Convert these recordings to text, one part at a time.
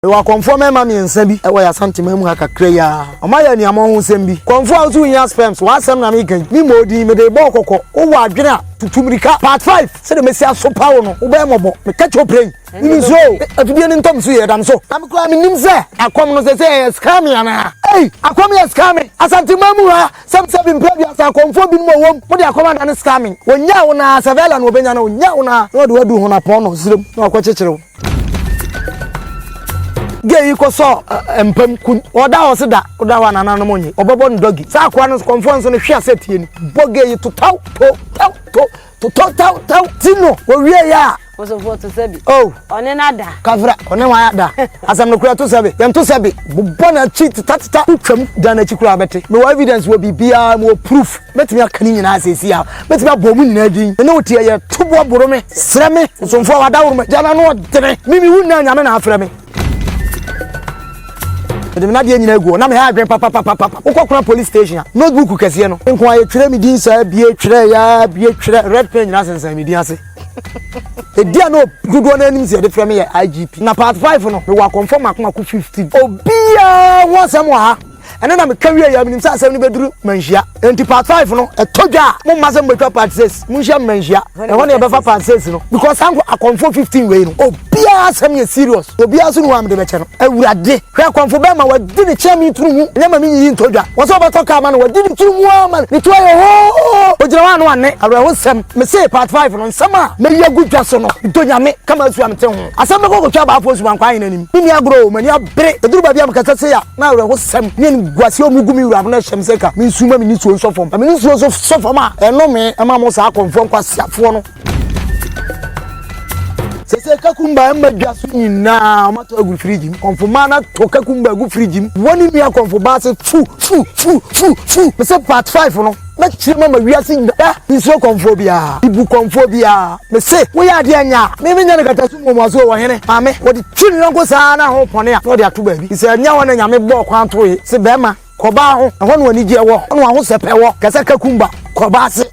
Mewɔ akɔmfoɔ mmarima mmiɛnsa bi wɔ yɛn Asanteman mu ha kakra yi ara. Wɔayɛ aniammɔn ho nsɛm bi. Kɔmfoɔ a wo nso wohia sperms, w'asɛm na mereka yi. Memmɔ wo din, mede rebɔ wo kɔkɔ. Wowɔ adwene a, tutu mmirika. Part 5, Sɛdeɛ mɛsi asopa wo no, wobɛyɛ mmɔbɔ. Meka kyerɛ wo prɛ yi, mensuro o. Afidie no ntɔ me so yie, ɛda me so. Na me koraa mennim sɛ akɔm no seesei ɛyɛ scamming anaa. Ei! Akɔm yɛ scamming. Asanteman mu ha, sɛbsɛbi mprɛ aduasa akɔmfoɔ binom a wɔwom, mode akɔm adane scamming. Wɔnyaa wo no ara, surveillar na wɔbɛnya no, wɔnyaa wo no ara, na wɔde wo adu Honapɔn no serem na wɔakɔkyekyere wo. Gay yi kɔsɔ mpam kun ɔda hɔ se da ɔda hɔ a nananom nye ɔbɛbɔ no dɔgi saa akoa no kɔmfoɔ nso no hwe ase tie ni bɔ gay yi to taw to taw to to to taw taw ti no wɔwie yɛ a Bosomfoɔ to sɛ bi. Oh. Ɔne no ada. Kafra ɔne wɔn ada. Asɛm no kura to sɛ bi. Yɛn to sɛ bi. Bobɔ n'akyi teta teta. Wotwam dan n'akyi koraa bɛte. Mewɔ evidence wɔ biribiara mewɔ proof. Mɛtumi aka ne nyinaa seesei a. Mɛtumi abɔ mu nyinaa din. Me ne wo teɛ yɛ toboa boro me. Srɛ me. Nsomfoɔ a wadaworo me. Gya n'ano ɔdene. Me mewu nnɛ a Nyame na afrɛ me. Mede me nadeɛ nyinaa agu hɔ na meha adwene papapapapa. Wokɔ kora police station a, notebook kɛseɛ no nko ara yɛtwerɛ me din saa bie twerɛ yaa bie twerɛ red pen nyinaa sensɛn me din ase. Ɛdi a na dodoɔ no anim sɛ yɛde frɛ me yɛ IGP. Na part 5 no, mewɔ akɔmfoɔ mako mako 15. Obiara ho asɛm wɔ ha. Ɛno na meka wie yɛ menim sɛ asɛm no bɛduru manhyia. Enti part 5 no ɛtɔ dwa a momma sɛ mobɛtwa part 6 monhyia me manhyia. Ɛhɔ na yɛbɛfa part 6 no because saa akɔmfoɔ 15 wei no obiara asɛm yɛ serious. Obiara so ne hɔ a mede bɛkyɛ no. Awurade hwɛ akɔmfo bɛrima wadi ne kyea me tiri mu ɛnyɛ ma menyiyi ntɔ dwa. Wɔ sɛ wɔbɛtɔ kaa ma no wadi ne tiri mu ara ma ne to ayɛ hoo. Ogyina hɔ a na wane awerɛhosɛm. Mese part 5 no nsɛm a mɛyi agu dwa so no medɔ Nyame kama asu a mete ho. Asɛm bɛkɔ kɔtwa abaafoɔ subankwa ahene anim. Menni agorɔ o m'ani abere. Ɛduru baabi a mekasa sei a na awerɛhosɛm ne animguaseɛ a wɔgu me wura no hyɛ me sɛ ka mensu ma me nisuo nsɔ fam. Na me nisuo nso sɔ fam a, ɛnnome mma mo saa akɔmfoɔ nkwaseafoɔ no. Sɛsɛ kakumba mma dwa so nyinaa wɔatɔ agu firigye mu. Kɔmfo mmaa no atɔ kakumba agu firigye mu. Wɔne nua kɔmfo baa se fu fu fu fu fu. Mese part 5 no. Mɛkyerɛ mu ama wiase nyinaa. Mensuro kɔmfoɔ biara. Mebu kɔmfoɔ biara. Mese, woyɛ adeɛ nyɛ a, me menyɛ no kataso mmuamuasoɔ o, ɔhene, maame. Wɔde twi ne yɔnko saa na ho pɔne a, na ɔde ato baabi. Sɛ ɛnyɛ hɔ na Nyame bɔɔ kwan toe se bɛrima, kɔ baa ho, ɛhɔ na anigyeɛ wɔ, ɛhɔ na w'ahosɛpɛ wɔ, kɛsɛ kakumba, kɔ baa ase.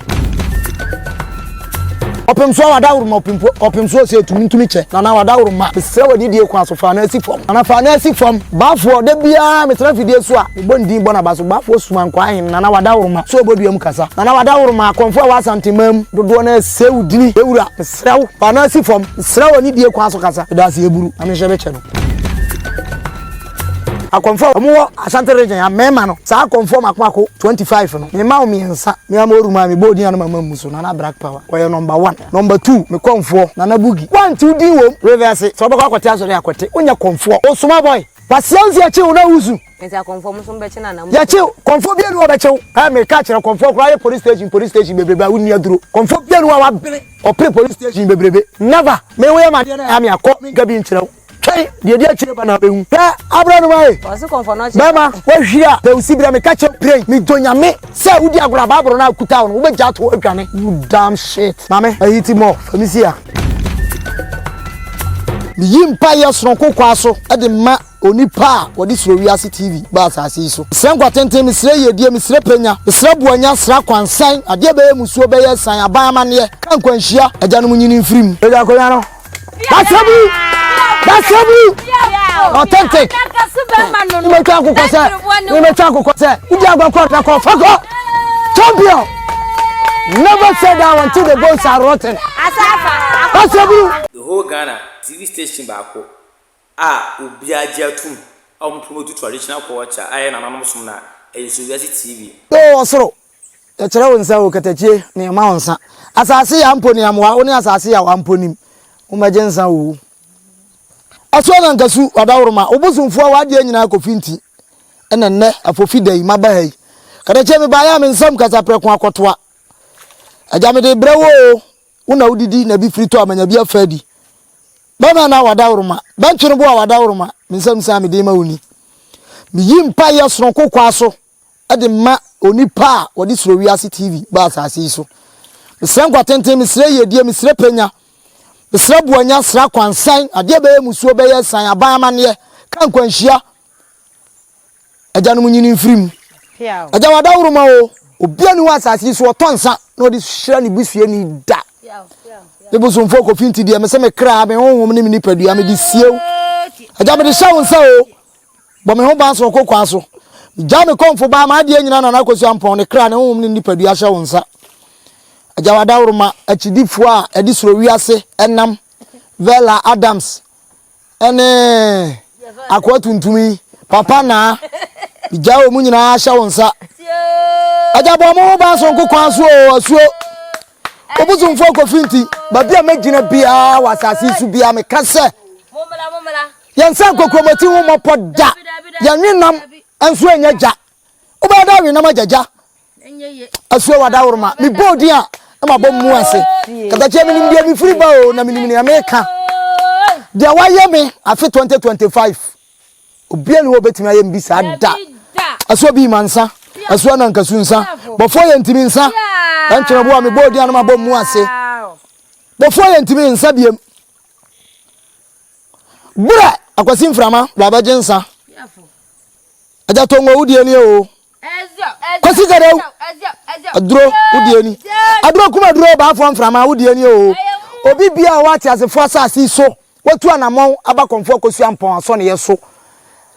Ɔpemsoɔ w'adaworoma ɔpempo ɔpemsoɔ sɛ tumi ntumi kyɛ nana w'adaworoma mesrɛ w'anidie kwan so fa anaa si fam nana fa anaa si fam baafoɔ da biara metena fidie so a mebɔ ne din bɔ n'aba so baafoɔ suma nkwaa hene nana w'adaworoma sɛ ɔbɔ dua mu kasa nana w'adaworoma akɔmfoɔ a ɛwɔ Asanteman mu dodoɔ no asɛe wo dini ewura mesrɛ wo fa anaa si fam mesrɛ w'anidie kwan so kasa meda ase eburu na menhyɛ bɛkyɛ no. Akɔmfoɔ a wɔwɔ Ashanti region ha mmarima no saa akɔmfoɔ mako mako 25 no mema wo mmiɛnsa me ama orum a mebɔ odin a na mama mu so Nana Black Power ɔyɛ number one number two me kɔmfoɔ Nana Bugi wante wo din wom reverse sɛ wobɛkɔ akɔte asɔre akɔte wonyɛ kɔmfoɔ osoma boy kwasia nsi akyi wo na wusu Nti akɔmfoɔ mo nso mobɛkye no anaa? Yɛkye wo kɔmfoɔ bia ni hɔ ɔbɛkye wo ɛ meka kyerɛ kɔmfoɔ koraa yɛ police station police station bebrebe a wonni aduro kɔmfoɔ bia ni hɔ a wabene ɔpere police station bebrebe never me woyɛ ma adeɛ no ɛha me akɔ menka bi nkyerɛ wo Twɛn, deɛ ɛdi akyire ba na wobɛhu. Hwɛ, aborɔnoma e, bɛrima, woahwiri a, pɛ wo siberɛ, meka kyerɛ wo prɛi, medɔ Nyame sɛ wodi agorɔ a, Bible no a ɛkuta wo no, wobɛgya ato hɔ adwane. You damn shit. Maame, ayi ti mɔ, fa me si ha. Meyi mpaeɛ sononko kwaa so de ma onipa a wɔde Suro Wiase TV baa asase yi so. Mesrɛ nkwa tenten, mesrɛ yiedie, mesrɛ panya, mesrɛ boanya, srɛ akwansan, adeɛ bɛyɛ musuo, bɛyɛ san, aban amanneɛ, ka nkwanhyia, agyanom nyini mfiri mu. Pagya akonnwa no. Dasebu! Dasebu! Authentic. Nimetwa akokɔ sɛ, nimetwa akokɔ sɛ, wodi agorɔ kɔ na kɔ fakɔ. Champion. Never say that until the bones are rotten. Dasebu! The whole Ghana TV station baako a obiara gye atum a wɔn promote traditional culture a ɛyɛ nananom som no a, ɛyɛ Sowiase TV. O ɔsoro, yɛkyerɛ wo nsa o, katakyie, na yɛma wo nsa. Asase ya mpo ne amoa, wo ne asase yaw ampo nim. Mommɛgye nsa o. Asuo Nankasu, w'adaworoma, wo bosomfoɔ, w'adeɛ nyinaa Kofi nti na nnɛ afofi da yi maba ha yi. Katakyie, mebaeɛ a me nsam kasaprɛko akɔtoa. Agya mede rebrɛ wo o, wo na wodidi na bi firi tɔ a manya bi afa adi. Bɛma na w'adaworoma, bɛntwene bo a w'adaworoma, me nsam nsa a mede rema wo ni. Meyi mpaeɛ sononko kwaa so de ma onipa a wɔde Suro Wiase TV ba asase yi so. Mesrɛ nkwa tenten, mesrɛ yiedie, mesrɛ panya, mesrɛ boanya, srɛ akwansan, adeɛ bɛyɛ musuo, bɛyɛ san, aban amanneɛ, ka nkwanhyia, agyanom nyini mfiri mu. Agya wadaworoma o, obia ni wɔ asase yi so ɔtɔ nsa na ɔde hyira ne busuani da. Me bosomfoɔ Kofi nti deɛ mese me kra, me honhom ne me nipadua mede sie wo. Agya mede hyɛ wo nsa o. Bɔ me ho ban sononko kwan so. Megyaa me kɔmfo baa m'adeɛ nyinaa Nana Akosua Ampɔn ne kra ne honhom ne nipadua hyɛ wo nsa. Agya w'adaworoma akyidifoɔ a ɛde suro wiase ɛnam Vella Adams ɛne akoa tuntum yi papa naa megyaa wɔn nyinaa hyɛ wo nsa. Agya bɔ mo ho ban sononko kwan so o asuo. Obosomfoɔ Kofi nti baabi a mɛgyina biara wɔ asase yi so biara meka sɛ Yɛn nsa nkokuromoti ho mmɔpɔ da. Yɛn wenam nso nyɛ gya. Wobɛyɛ dɛ awenam agya gya. Asuo wɔ adaworoma. Mebɔ odin a na mabɔ mu ase. Katakyia menim deɛ mefiri ba o na menim nea meka. Deɛ wayɛ me afe 2025 obiara ni hɔ obetumi ayɛ me bi saa da. Asuo bii ma nsa. Asuo anankasu nsa. Bɔfoɔ yɛ ntumi nsa. Ɛntwene bo a mebɔ odin a na mabɔ mu ase. Bɔfoɔ yɛ ntumi nsa biem. Berɛ akwasi mframa bra bɛgye nsa. Agya Tongo wo deɛ nie o. Kwasi Gadew aduro wo deɛ ni. Aduro kum aduro baafoɔ mframa wo deɛ nie o. Obi bia a ɔwɔ ateasefoɔ asase so watu anamɔn aba kɔmfoɔ akosua mpɔn asɔneɛ so.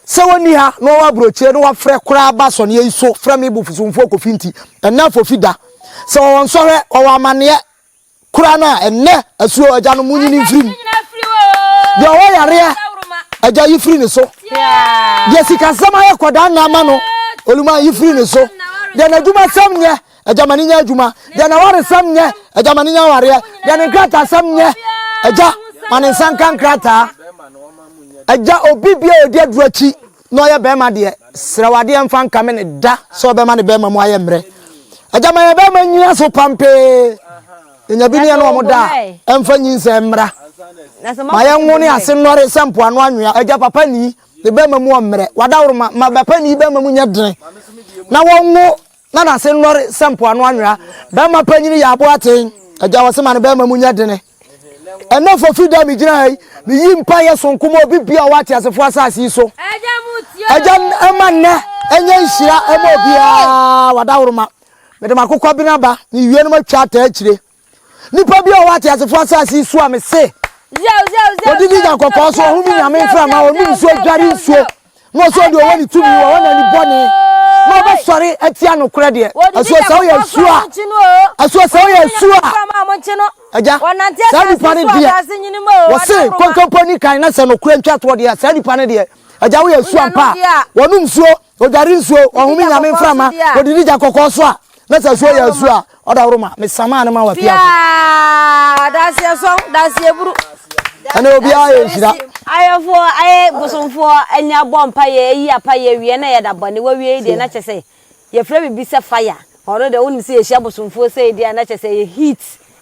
Sɛ wɔnni ha na wɔwɔ aburokyire na wɔafrɛ koraa ba asɔneɛ yi so frɛ me Bofosomfoɔ Kofi nti ɛnnɛ afofi da. Sɛ wɔwɔ nsɔhwɛ wɔwɔ amaneɛ Koraa no a, ɛnnɛ asuo agya no monyi no mfiri mu. Deɛ ɔwɔ yareɛ agya yi firi ne so. Deɛ sikasɛm ayɛ kɔdaa nna ama no oluma yi firi ne so. Deɛ n'adwumasɛm nyɛ agya ma ne nya adwuma. Deɛ n'awaresɛm nyɛ agya ma ne nya awareɛ. Deɛ ne nkrataasɛm nyɛ agya ma ne nsa nka nkrataa. Agya obi bia ɔdi aduro akyi na ɔyɛ bɛrima deɛ, srɛ wo adeɛ mfa nkame no da sɛ ɔbɛma ne bɛrima mu ayɛ mmerɛ. Agya ma yɛn bɛrima nyina so pampee. Yɛnya bi ne yɛne wɔn da a, ɛmfa nyinsɛn mmra. Ma yɛn ngo ne ase nnɔre sɛ mpoano anwea. Agya papa ni, ne bɛrima mu ɔmmerɛ. Wadaworoma, ma papa ni bɛrima mu nyɛ dene na wɔnwo na n'ase nnɔre sɛ mpoano anwea. Bɛrima panyini yɛ aboaten. Agya wɔse ma ne bɛrima mu nyɛ dene. Ɛnnɛ Fofi da a megyina ha yi, meyi mpaeɛ sononko ma obi biara a ɔwɔ ateasefoɔ asase yi so. Agya ɛma nnɛ ɛnyɛ nhyira ɛma obiara wadaworoma. Mede m'akokɔ bene aba, mewie no matwa ataa akyire. Nipa bi a ɔwɔ ateasefoɔ asase yi so a mese odidi gya kɔkɔɔ so ɔhome nyame mframa ɔnom nsuo dware nsuo na ɔsɛ ɔde ɔwɔ ne tumi wɔ hɔ na ani bɔne na ɔbɛsɔre atia nokorɛ deɛ asuo sɛ woyɛ asuo a asuo sɛ woyɛ asuo a agya saa nipa no deɛ wɔse kontompo ni kan na sɛ nokorɛ ntwa toɔ deɛ saa nipa no deɛ agya woyɛ asuo ampa a wɔnom nsuo Ɔdware nsuo, ɔhome nyame mframa, ɔdidi gya kɔkɔɔ so a, na sɛ asuo yɛ asuo a, ɔdaworo ma mesamaa no ma wapia so. Piaa, daseɛ sɔn, daseɛ buru. Ɛnna obiara yɛ nhyira. Ayɛfoɔ ayɛ bosomfoɔ anya bɔ mpaeɛ ayi apaeɛ awie na yɛda bɔne wawie yi deɛ na kyɛ sɛ yɛfrɛ biribi sɛ fire ɔno deɛ wonim sɛ yɛhyia bosomfoɔ sei deɛ na kyɛ sɛ yɛ heat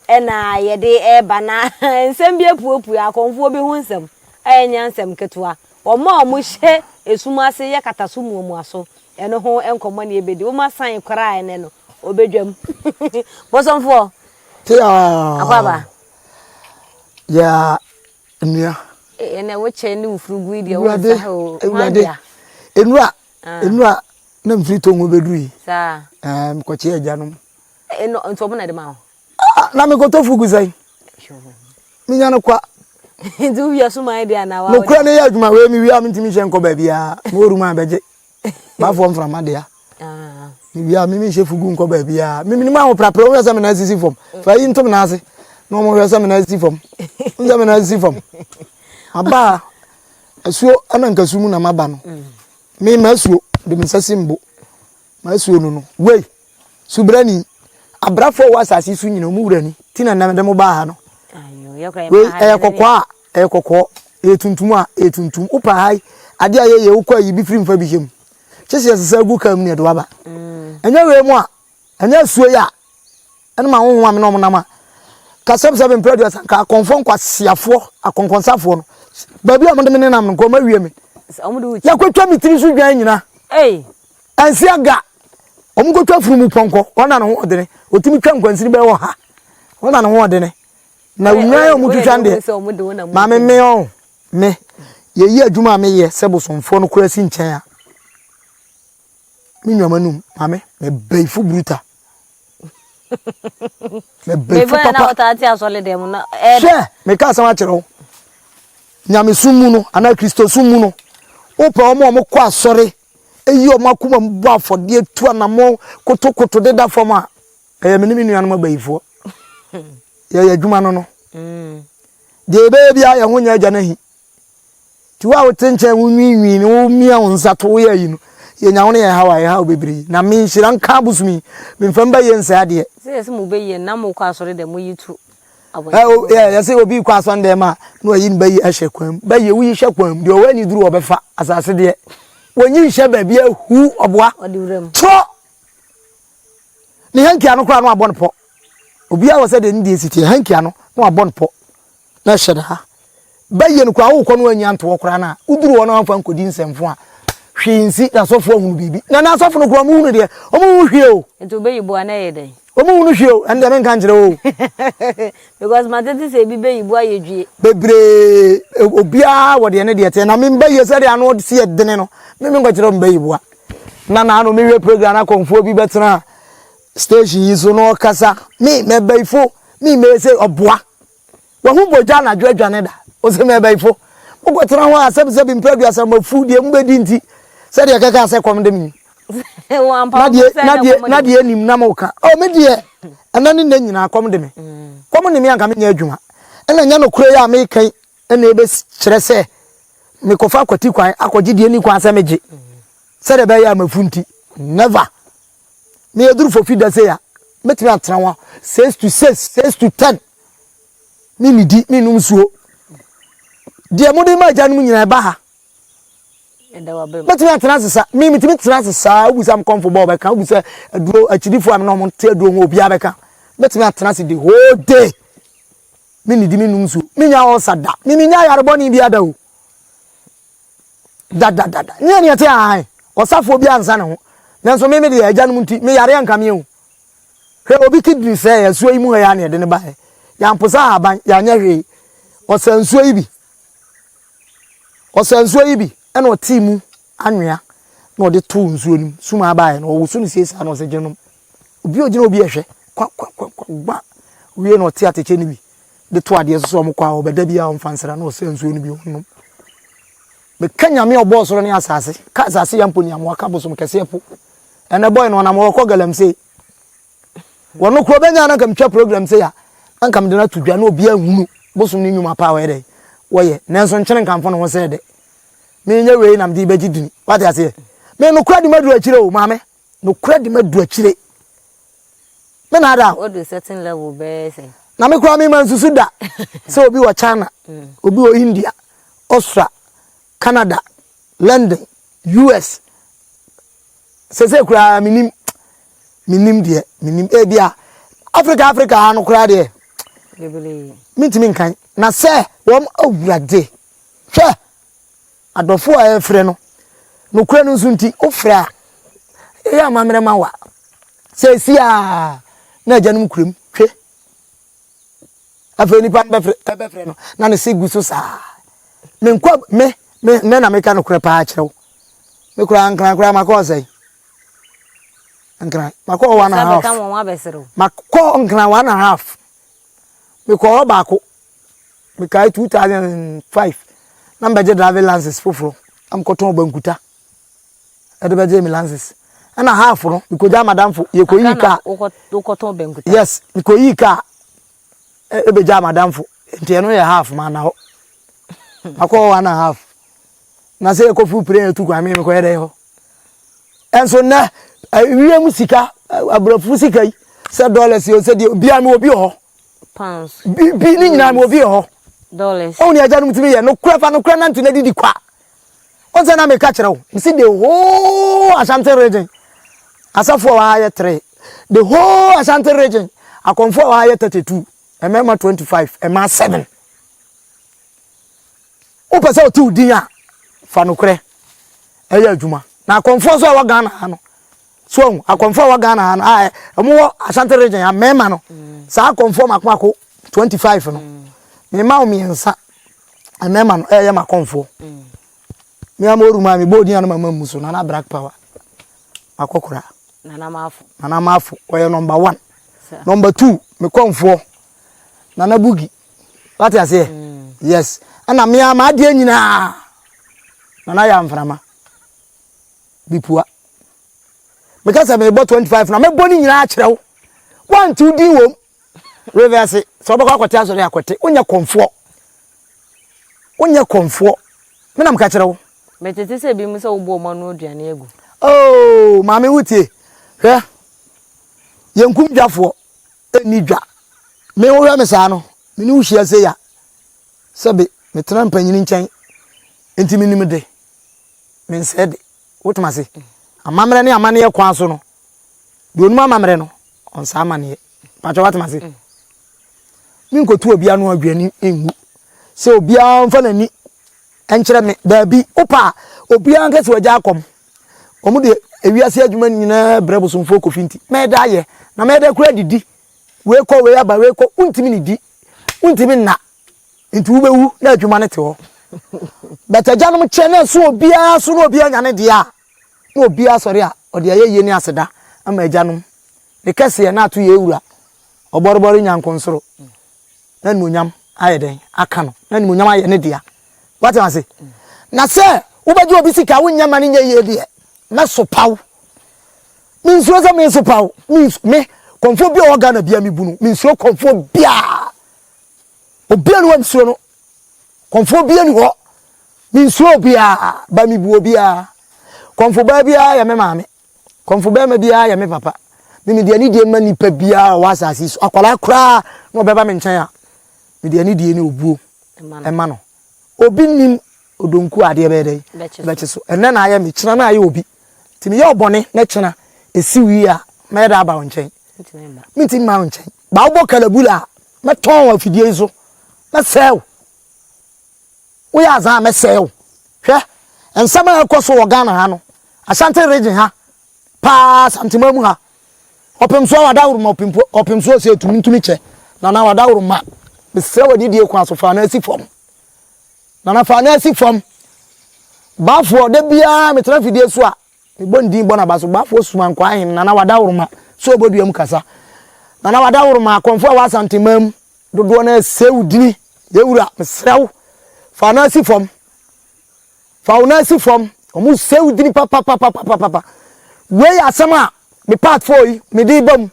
ɛna yɛde ɛreba na nsɛm bi apuepue akɔmfoɔ bi ho nsɛm ɛnyɛ nsɛm ketewa Wɔn a wɔhyɛ esum ase yɛ kataso muamuaso, ɛno ho nkɔmmɔ na yɛbɛdi. Woma san koraa ɛnnɛ no, ɔbɛdwam. Bosomfoɔ, akwaaba. Yeah, nua. Ɛnɛ wo kyɛ ne wo furugu yi deɛ wo nsa ha o. Awurade, enura, enura na mfiri Tongo bɛduru yi. Saa. Ɛɛ mekɔkye agyanom. Ɛnɔ nti wɔn na ɛde ma wo. Ah, na mekɔtɔ fugu sɛn? Menya no kwa. Nti wowia suman deɛ anaa wa? Nokorɛ no yɛ adwuma wei mewia mentumi nhyɛ nkɔ baabiara. Mewɔ room a bɛgye. Baafoɔ mframa dea. Ah. Mewia me menhyɛ fugu nkɔ baabiara. Memenim ahoprapra wohwɛ sɛ me nan sisi fam. Fa yi ntom nan ase na wɔn hwɛ sɛ me nan sisi fam. Wohu sɛ me nan sisi fam. Maba asuo ɛna nkasu mu na maba no. Mm. Me masuo de me nsa si mbo. Masuo no no. Wei. Subrani, abrafo a wɔwɔ asase so nyina, wɔn wura ni, ti na nnɛ mede mo baa ha no. Wei ɛyɛ kɔkɔɔ a, ɛyɛ kɔkɔɔ, ɛyɛ tuntum a, ɛyɛ tuntum. Wopɛ ha yi, adeɛ a yɛyɛ wokɔ ayi bi firi mfa bi hyɛ mu. Kye sɛ yɛsesa agu kaa mu na yɛde waba. Mm. Ɛnyɛ wei mu a, ɛnyɛ asuo yi a, ɛne ma honhom a me ne wɔn nam a, ka sɛbsɛbe mprɛ aduasa nka akɔmfoɔ nkwaseafoɔ, akɔnkɔnsafoɔ no, baabi a wɔde me nenam no, nka wɔn awie me. Yɛakɔtwa me tiri so dwan nyina. Ɛnse aga, wɔkɔtwa afunumu pɔnkɔ, wɔn na ne ho ɔdene. Wɔtumi twa nkwansini bɛyɛ ɔha, wɔn na ne ho ɔdene. Na nnwan a wɔtwitwa no deɛ, maame me ɔn, me, yɛyi adwuma a meyɛ sɛ bosomfoɔ no koraa si nkyɛn a, me nnuama num, maame, mebɛyifo bruta. Mebɛyifo papa. Hwɛ, meka asɛm akyerɛ wo. Nyamesom mu no anaa Kristosom mu no, wopɛ wɔn a wɔkɔ asɔre, yi wɔn akoma mu bɔ afɔdeɛ, tu anammɔn, kotokoto deda fam a, ɛyɛ me ne me nuanom abayifoɔ. Yɛyɛ adwuma no no. Deɛ yɛbɛyɛ biara yɛn ho nyɛ agya no ahi. Nti wo a wote nkyɛn wonwiinwii ne womia wo nsa to woyɛ ayi no, yɛnya wo ne yɛn haw a ɛhaw bebree. Na me nhyira nka abosom yi, memfa mba yie nsɛe adeɛ. Sɛ yɛsɛ mo bɛyie na mokɔ asɔre dɛ moyi to Yɛsɛ obi kɔ asɔre dɛm a na wayi ne bɛyi ahyɛ kwan mu. Bɛyie woyi hyɛ kwan mu deɛ ɔwɔ ani duru ɔbɛfa asase deɛ wɔnyi nhyɛ baabi ahu ɔboa torɔ ne hankia no koraa na wabɔ no pɔ. Obiara wɔ sɛ deɛ ne deɛ si teɛ hankia no na wabɔ no pɔ na ɛhyɛ no ha. Bɛyɛ no koraa wokɔ no annya ntoɔ koraa no a woduru hɔ na wamfa nkɔdi nsɛmfo a hwee nsi na asɔfoɔ ahunu biribi na na asɔfo no koraa ɔmo hunu deɛ ɔmo hu hwee o. Nti wobɛyi bo a na ɛyɛ dɛn? Ɔmo hunu hwee o ɛno deɛ menka nkyerɛ wo o. Because matete sɛ ebi bɛyi bo ayɛ dwie. Bebree obiara wɔ deɛ ne deɛ teɛ na me mbɛyie sɛdeɛ ano si yɛ dene no me menkɔkyerɛ wo mbɛyi boa na naano mehwɛ program na kɔmfoɔ bi bɛtena station yi so na ɔkasa me mɛbɛyifo me mɛyɛ sɛ ɔboa Wahu bogya anadwo adwane da. Ose mɛbɛyifo, mokɔtena hɔ a sɛbisɛbi mpɛ aduasa mafu deɛ mobɛdi nti, sɛdeɛ kɛkaa sɛ kɔm de me yi. Na deɛ na deɛ na deɛ nim na moka. Oh me deɛ ɛnɛ ne nnɛ nyinaa kɔm de me. Kɔm ne me anka menyɛ adwuma. Ɛna nyɛ nokorɛ yi a meka yi ɛna ɛbɛkyerɛ sɛ mekɔfa akwati kwan akɔgye deɛ ni kwan sɛ megye. Sɛdeɛ ɛbɛyɛ a mafu nti. Never. Meyɛ duru fofi da sei a, mɛtumi atena hɔ 6 to 6, 6 to 10. Mennidi, mennom nsuo. Deɛ mode ma agyanom nyinaa ɛba ha. Mɛtumi atena ase sa. Me metumi tena ase saa. Wobisa me kɔmfo bɔ ɔbɛka. Wobisa aduro akyidifoɔ a me na wɔn te aduro ho obiara bɛka. Mɛtumi atena ase the whole day. Mennidi, mennom nsuo. Menya ɔsa da. Me menya ayarebɔne bi ada o. Dadadada. Nyɛ nea ɛte ahan. Ɔsafoɔ bi ansa ne ho. Nanso me me deɛ agyanom nti me yare anka me o. Hwɛ obi kidney sɛɛ asuo yi mu ha yi ara na yɛde no baeɛ. Yɛamposa ahaban, yɛanyɛ hwee. Ɔsa nsuo yi bi. Ɔsa nsuo yi bi ɛna ɔtee mu anwea na ɔde too nsuo no mu. Suma abaeɛ no ɔwoso no sie saa na ɔsɛ gye nom. Obi a ɔgyina obi ɛhwɛ kwa kwa kwa kwa gba. Wie na ɔte atɛkyɛ no bi de to adeɛ so sɛ ɔmo kɔ a ɔbɛda bi a ɔmfa nsra na ɔsa nsuo no bi ɔnom. Meka Nyame a ɔbɔɔ soro ne asase, ka asase ya mpo ne amoa, ka bosom kɛseɛ po. Ɛnɛ boy no ɔnam hɔ ɔkɔ galamsey. Wɔno koro bɛnya na nka metwa program sei a, na nka mede no ato dwa na obiara nhunu bosom ne nnwuma pa a wɔyɛ dɛ wɔyɛ. Nanso nkyene nkamfo ne ho sɛ dɛ. Menyɛ wei na mede bɛgye dini. Wate aseɛ? Me nokorɛ de maduru akyire o, maame. Nokorɛ de maduru akyire. Me na ada. Wadu certain level bɛyɛ sɛ. Na me koraa me ma nsusu da sɛ obi wɔ China, obi wɔ India, Austria, Canada, London, US. Sese koraa menim menim deɛ menim ebi a Africa Africa ha no koraa deɛ mentumi nkan na sɛ wɔn awurade hwɛ Adɔfo a ɛrefrɛ no, nokorɛ no nso nti, wofrɛ a, ɛyɛ amammerɛ ma wa. Seesei a na agyanom kuram twe. Afei nipa no bɛfrɛ ɛbɛfrɛ no na ne se gu so saa. Menkɔ me me me na meka nokorɛ paa kyerɛ wo. Me koraa nkran koraa makɔ ɔsɛe. Nkran makɔ one and a half. Makɔ nkran one and a half. Mekɔ hɔ baako. Mekae 2005 na mebɛgye driving license foforɔ na mekɔtɔn bankuta ɛde bɛgye me license ɛna half no mekɔgya madamfo yɛkɔyii kaa wokɔtɔn bankuta yes mekɔyii kaa ɛbɛgya madamfo nti ɛno yɛ half ma na hɔ makɔ one and half na sɛ yɛkɔfuru plane atu kwan me mekɔyɛ dɛ hɔ ɛnso nnɛ wiem sika aborɔfo sika yi sɛ dollars yi sɛ deɛ obiara mewɔ bi wɔ hɔ Pounds. Bi bi ne nyinaa mewɔ bi wɔ hɔ. Dollars. Ɔhu ne agyanom tumi yɛ nokorɛ fa nokorɛ nante na didi kwa. Ɔn sɛ na meka kyerɛ wo mesi the whole Ashanti region asafo a wɔha yɛ 3 the whole Ashanti region akɔmfo a wɔha yɛ 32 mmarima 25 mmaa 7 wopɛ sɛ ɔte wo din a fa nokorɛ ɛyɛ adwuma na akɔmfoɔ nso a ɛwɔ Ghana ha no so ahu akɔmfoɔ a ɛwɔ Ghana ha no a ɛmo wɔ Ashanti region ha mmarima no saa akɔmfoɔ mako mako 25 no mema wo mmiɛnsa mmarima no ɛyɛ makɔmfoɔ me ama oru maa me bɔ odin ano mama mu so nana black power makɔkora nana maafo nana maafo ɔyɛ number one number two mekɔmfoɔ nana bugi wate aseɛ mm. yes. Ɛna me ara m'adeɛ nyinaa Nana yɛ amframa. Bipua. Meka sɛ mebɔ 25 na mɛbɔ ne nyinaa akyerɛ wo. Woante wo din wom. Reverse. Sɛ wobɛkɔ akɔte asɔre akɔte. Wonyɛ kɔmfoɔ. Wonyɛ kɔmfoɔ. Me na meka kyerɛ wo. Metete sɛ ebinom sɛ wobɔ wɔn ano aduane agu. Oh, maame wotie. Hwɛ. Yɛnkum dwafoɔ. Ɛnni dwa. Me wohwɛ me saa no, me ne wo hyia sei a, sɛbe metena mpanyini nkyɛn nti menim de, mensɛe de. Wotem ase? Amammerɛ ne amanneɛ kwan so no, deɛ onim amammerɛ no, ɔnsa amanneɛ. Pakyɛ woatem ase? Menkɔtu obi ano aduane ngu sɛ obiara mfa n'ani nkyerɛ me. Daabi, wopɛ a, obiara nka sɛ wagya akɔm. Wɔn de ewiase adwuma nyinaa brɛ bosomfoɔ kofi nti, mɛda ayɛ na mɛda kura didi. Wei kɔ, wei aba, wei kɔ, wontumi ne di, wontumi nna. Nti wobɛwu na adwuma no te hɔ. But agyanom kyɛ na ɛso obiara so na obiara nya ne deɛ a, na obiara sɔre a ɔde ayɛ yie ne aseda ama agyanom. Ne kɛseɛ na ato yɛ wura, ɔbɔrebɔre nyankonsoro. Na animuonyam ayɛ dɛn aka no, na animuonyam ayɛ ne dea. Wate ase? Na sɛ wobɛgye obi sika wonyɛ ma no nyɛ yie deɛ, mɛsopa wo. Mensuro sɛ mensopa wo. Me, kɔmfoɔ bi a ɔwɔ Ghana biara mebu no. Mensuro kɔmfoɔ biara. Obiara ni hɔ a mesuro no. Kɔmfoɔ biara ni hɔ. Mensuro obiara, ba mebu obiara. Kɔmfo baa biara yɛ me maame. Kɔmfo bɛrima biara yɛ me papa. Me mede anidie ma nipa biara ɔwɔ asase so. Akwadaa koraa na ɔbɛba me nkyɛn a, mede anidie ne obuo ɛma no. Obi nim odonku a adeɛ bɛyɛ dɛn? Bɛkye so. Ɛnnɛ na ayɛ me, kyena na ayɛ obi. Nti meyɛ ɔbɔne na kyena ɛsi wie a, mɛyɛ dɛ aba wo nkyɛn. Mentumi mma wo nkyɛn. Ba wobɔ kalabula a, mɛtɔn wɔ afidie yi so. Mɛsɛe wo. Woyɛ azan a mɛsɛe wo. Hwɛ, nsɛm a ɛkɔ so wɔ Ghana ha no, Ashanti region ha paa, Asanteman mu ha, ɔpemsoɔ wadaworo ma ɔpemsoɔ sɛ ɛtumi ntumi kyɛ. Nana wadaworo ma. Mesrɛ wɔ adidie kwan so fa no asi fam. Nana fa no asi fam. Baafoɔ, da biara metena fidie so a, mebɔ ne din bɔ n'aba so. Baafoɔ suma nkwaa ahene, Nana wadaworo ma. So ɔbɔ dua mu kasa. Nana wadaworo ma akɔmfoɔ a ɛwɔ Asanteman mu dodoɔ no ɛsɛ wo dini. Yɛwura, mesrɛ wo, fa no asi fam. Fa wo nan si fam. Wɔn sɛ wo dini papapapapapa. Wei yɛ asɛm a me part 4 yi mede ba mu.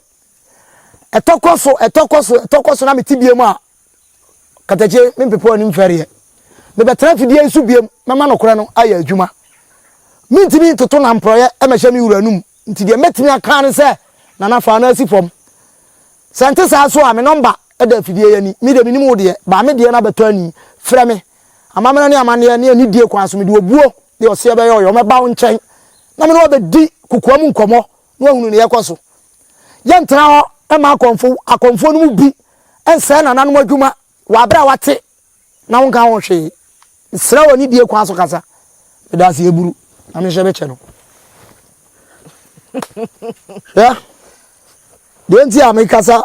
Ɛtɔ kɔ so, ɛtɔ kɔ so, ɛtɔ kɔ so na mete bie mu a, katakyie mempepa anim fɛreɛ. Mebɛtena fidie yi so biem, mɛma nokorɛ no ayɛ adwuma. Mentumi ntoto namporɔeɛ mɛhyɛ me wura anum, nti deɛ mɛtumi aka ne sɛ, Nana fa no asi fam. Sɛ nte saa so a, me nɔmba da afidie yi ani. Me deɛ menim wo deɛ, baa me deɛ no abɛtɔ ani. Frɛ me. Amammerɛ ne amanneɛ ne anidie kwan so, mede obuo ne ɔseɛ bɛyɛ ɔyɔ. Mɛba wo nkyɛn na me ne wo abɛdi kokoam nkɔmmɔ na woahunu deɛ ɛrekɔ so. Yɛntena hɔ mma akɔmfo akɔmfoɔ no mu bi nsɛe nananom adwuma wɔ aberɛ a wate na wonka ho hwee. Mesrɛ wo anidie kwan so kasa. Meda ase Eburu na menhyɛ me kyɛ no. Hwɛ, deɛ nti a mekasa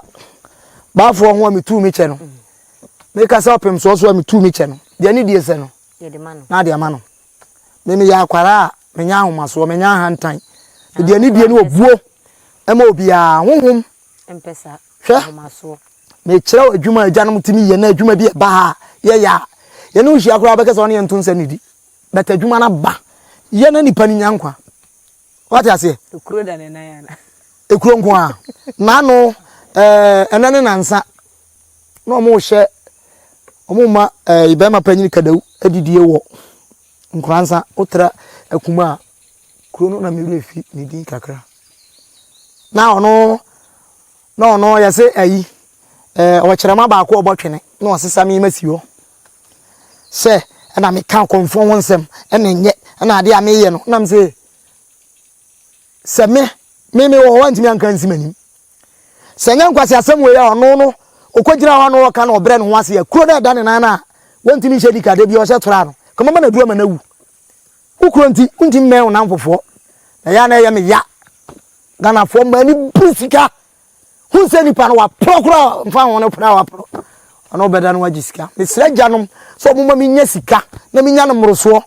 baafoɔ ho a metuu me kyɛ no, mekasa ɔpemsoɔ so a metuu me kyɛ no, deɛ anidie sɛ no, na ade ama no. Me meyɛ akwara a menya ahomasoɔ, menya ahantan. Mede anidie ne obuo ma obiara. Honhom, hwɛ, mekyerɛ wo adwuma a agyanom tumi yɛ na adwuma bi ɛba ha a yɛyɛ a, yɛne wo hyia koraa bɛkɛ sɛ ɔne yɛn nto nsa nnidi. But adwuma no aba. Yɛ na nipa no nya nkwa. Wate aseɛ? Ekuro da ne nan ana? Ekuro nko a. N'ano ɛɛ ɛnɛ ne nansa na wɔn rehyɛ wɔn mma ɛɛ bɛrima panyin kadawu adidie wɔ Nkoransa wotra akuma a kuro no na me werɛ fi ne din kakra. Na ɔno na ɔno yɛse ayi ɛɛ ɔkyerɛma baako ɔbɔ twene na ɔsesa me ma si hɔ sɛ ɛna meka akɔmfoɔ ho nsɛm ɛna nyɛ ɛna adeɛ a meyɛ no nam sɛ sɛ me me me wɔ hɔ antumi anka nsi m'anim Sɛ ɛnyɛ nkwaseasɛm wei a ɔno no ɔkɔgyina hɔ na ɔka na ɔbrɛ ne ho ase a, kuro no a ɛda ne nan no a wɔntumi nhyɛ nika da bi ɔhyɛ tra no, kɔmama no aduru ama no awu. Wo kuro nti, wontumi mmɛn wo namfofoɔ. Na ɛyɛ a na ɛyɛ me ya. Ghanafoɔ mmaa ani bere sika. Hu sɛ nipa no waporɔ koraa mfa ho no porɔ a waporɔ. Ɔno wobɛda no wagye sika. Mesrɛ agyanom sɛ ɔmo ma menya sika na menya no mmorosoɔ.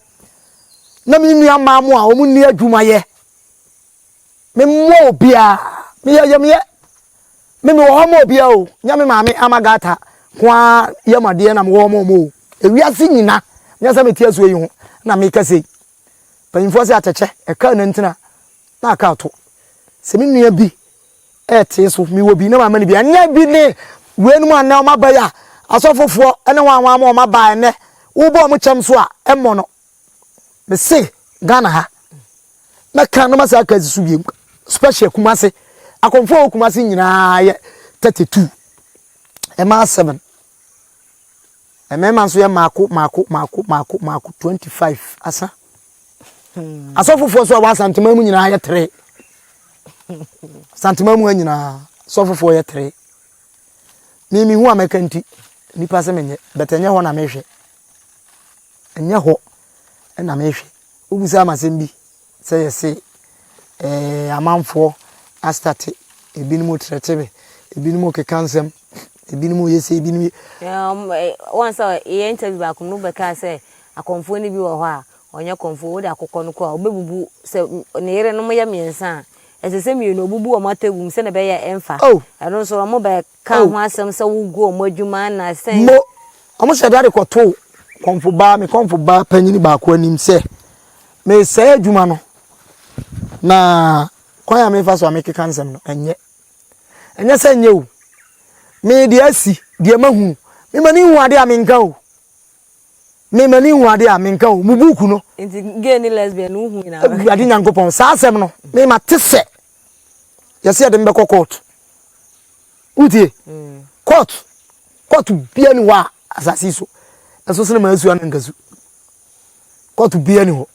Na me nua mmaa mo a wɔn nni adwumayɛ. Memmoa obiara. Meyɛ yamyɛ. Me mewɔ hɔ ma obiara o. Nyɛ me maame ama Gata nko ara yam adeɛ na mewɔ hɔ ma wɔn o. Ewiase nyina, nyɛ sɛ mete asuo yi ho na meka sei. Mpanyimfoɔ sɛ atɛkyɛ, ɛka nantina na aka ato. Sɛ me nua bi ɛtee so, mewɔ bi na mamma no bi. Ɛnyɛ bi ne weinom a nnɛ wɔaba yi a asɔfofoɔ ne wɔn a wɔama wɔn aba a ɛnnɛ wobɔ wɔn kyɛm so a ɛmmɔ no. Mese Ghana ha, mɛka na masa aka asi so bio, special Kumasi, akɔmfoɔ a wɔ Kumasi nyinaa yɛ 32, mmaa 7, mmarima nso yɛ mmaako mmaako mmaako mmaako mmaako 25 asa. Asɔfofoɔ nso a wɔ Asantema mu nyinaa yɛ 3. Asantema mu ha nyinaa asɔfofoɔ yɛ 3. Me mehu a mɛka nti, nipa sɛ menyɛ, but ɛnyɛ hɔ na mehwɛ. Ɛnyɛ hɔ na mehwɛ. Wobisaa me asɛm bi sɛ yɛse eh, amanfoɔ astate, ebinom retrɛte me, ebinom rekeka nsɛm, ebinom reyɛ sei, ebinom yɛ. Wɔn sɛ yɛ interview baako no wobɛkaa sɛ akɔmfoɔ no bi wɔ hɔ a ɔnyɛ kɔmfoɔ wode akokɔ no kɔ a ɔbɛbubu sɛ ne yerenom yɛ mmiɛnsa a ɛsɛ sɛ mmienu ɔbubu wɔn atabu mu sɛdeɛ ɛbɛyɛ a ɛmfa Oh. ɛno nso wɔn bɛ Ka Oh. ho asɛm sɛ wogu wɔn adwuma na sɛn. Mo, wɔhyɛ da de kɔtoo kɔmfo baa, me kɔmfo baa panyin baako anim sɛ meresɛe adwuma no, na kwan a mefa so a mekeka nsɛm no, ɛnyɛ. Ɛnyɛ sɛ ɛnyɛ o. Me deɛ asi, deɛ mahunu, me m'ani nhu adeɛ a menka o. Me m'ani nhu adeɛ a menka o. Mo buuku no. Nti gay ne lesbian no wohu nyinaa. Awurade Nyankopɔn, saa asɛm no, me mate sɛ yɛsɛ yɛde me bɛkɔ court. Wotie? Court, court bia ni hɔ a asase so. Ɛso sene ma asu anankasu. Court bia ni hɔ.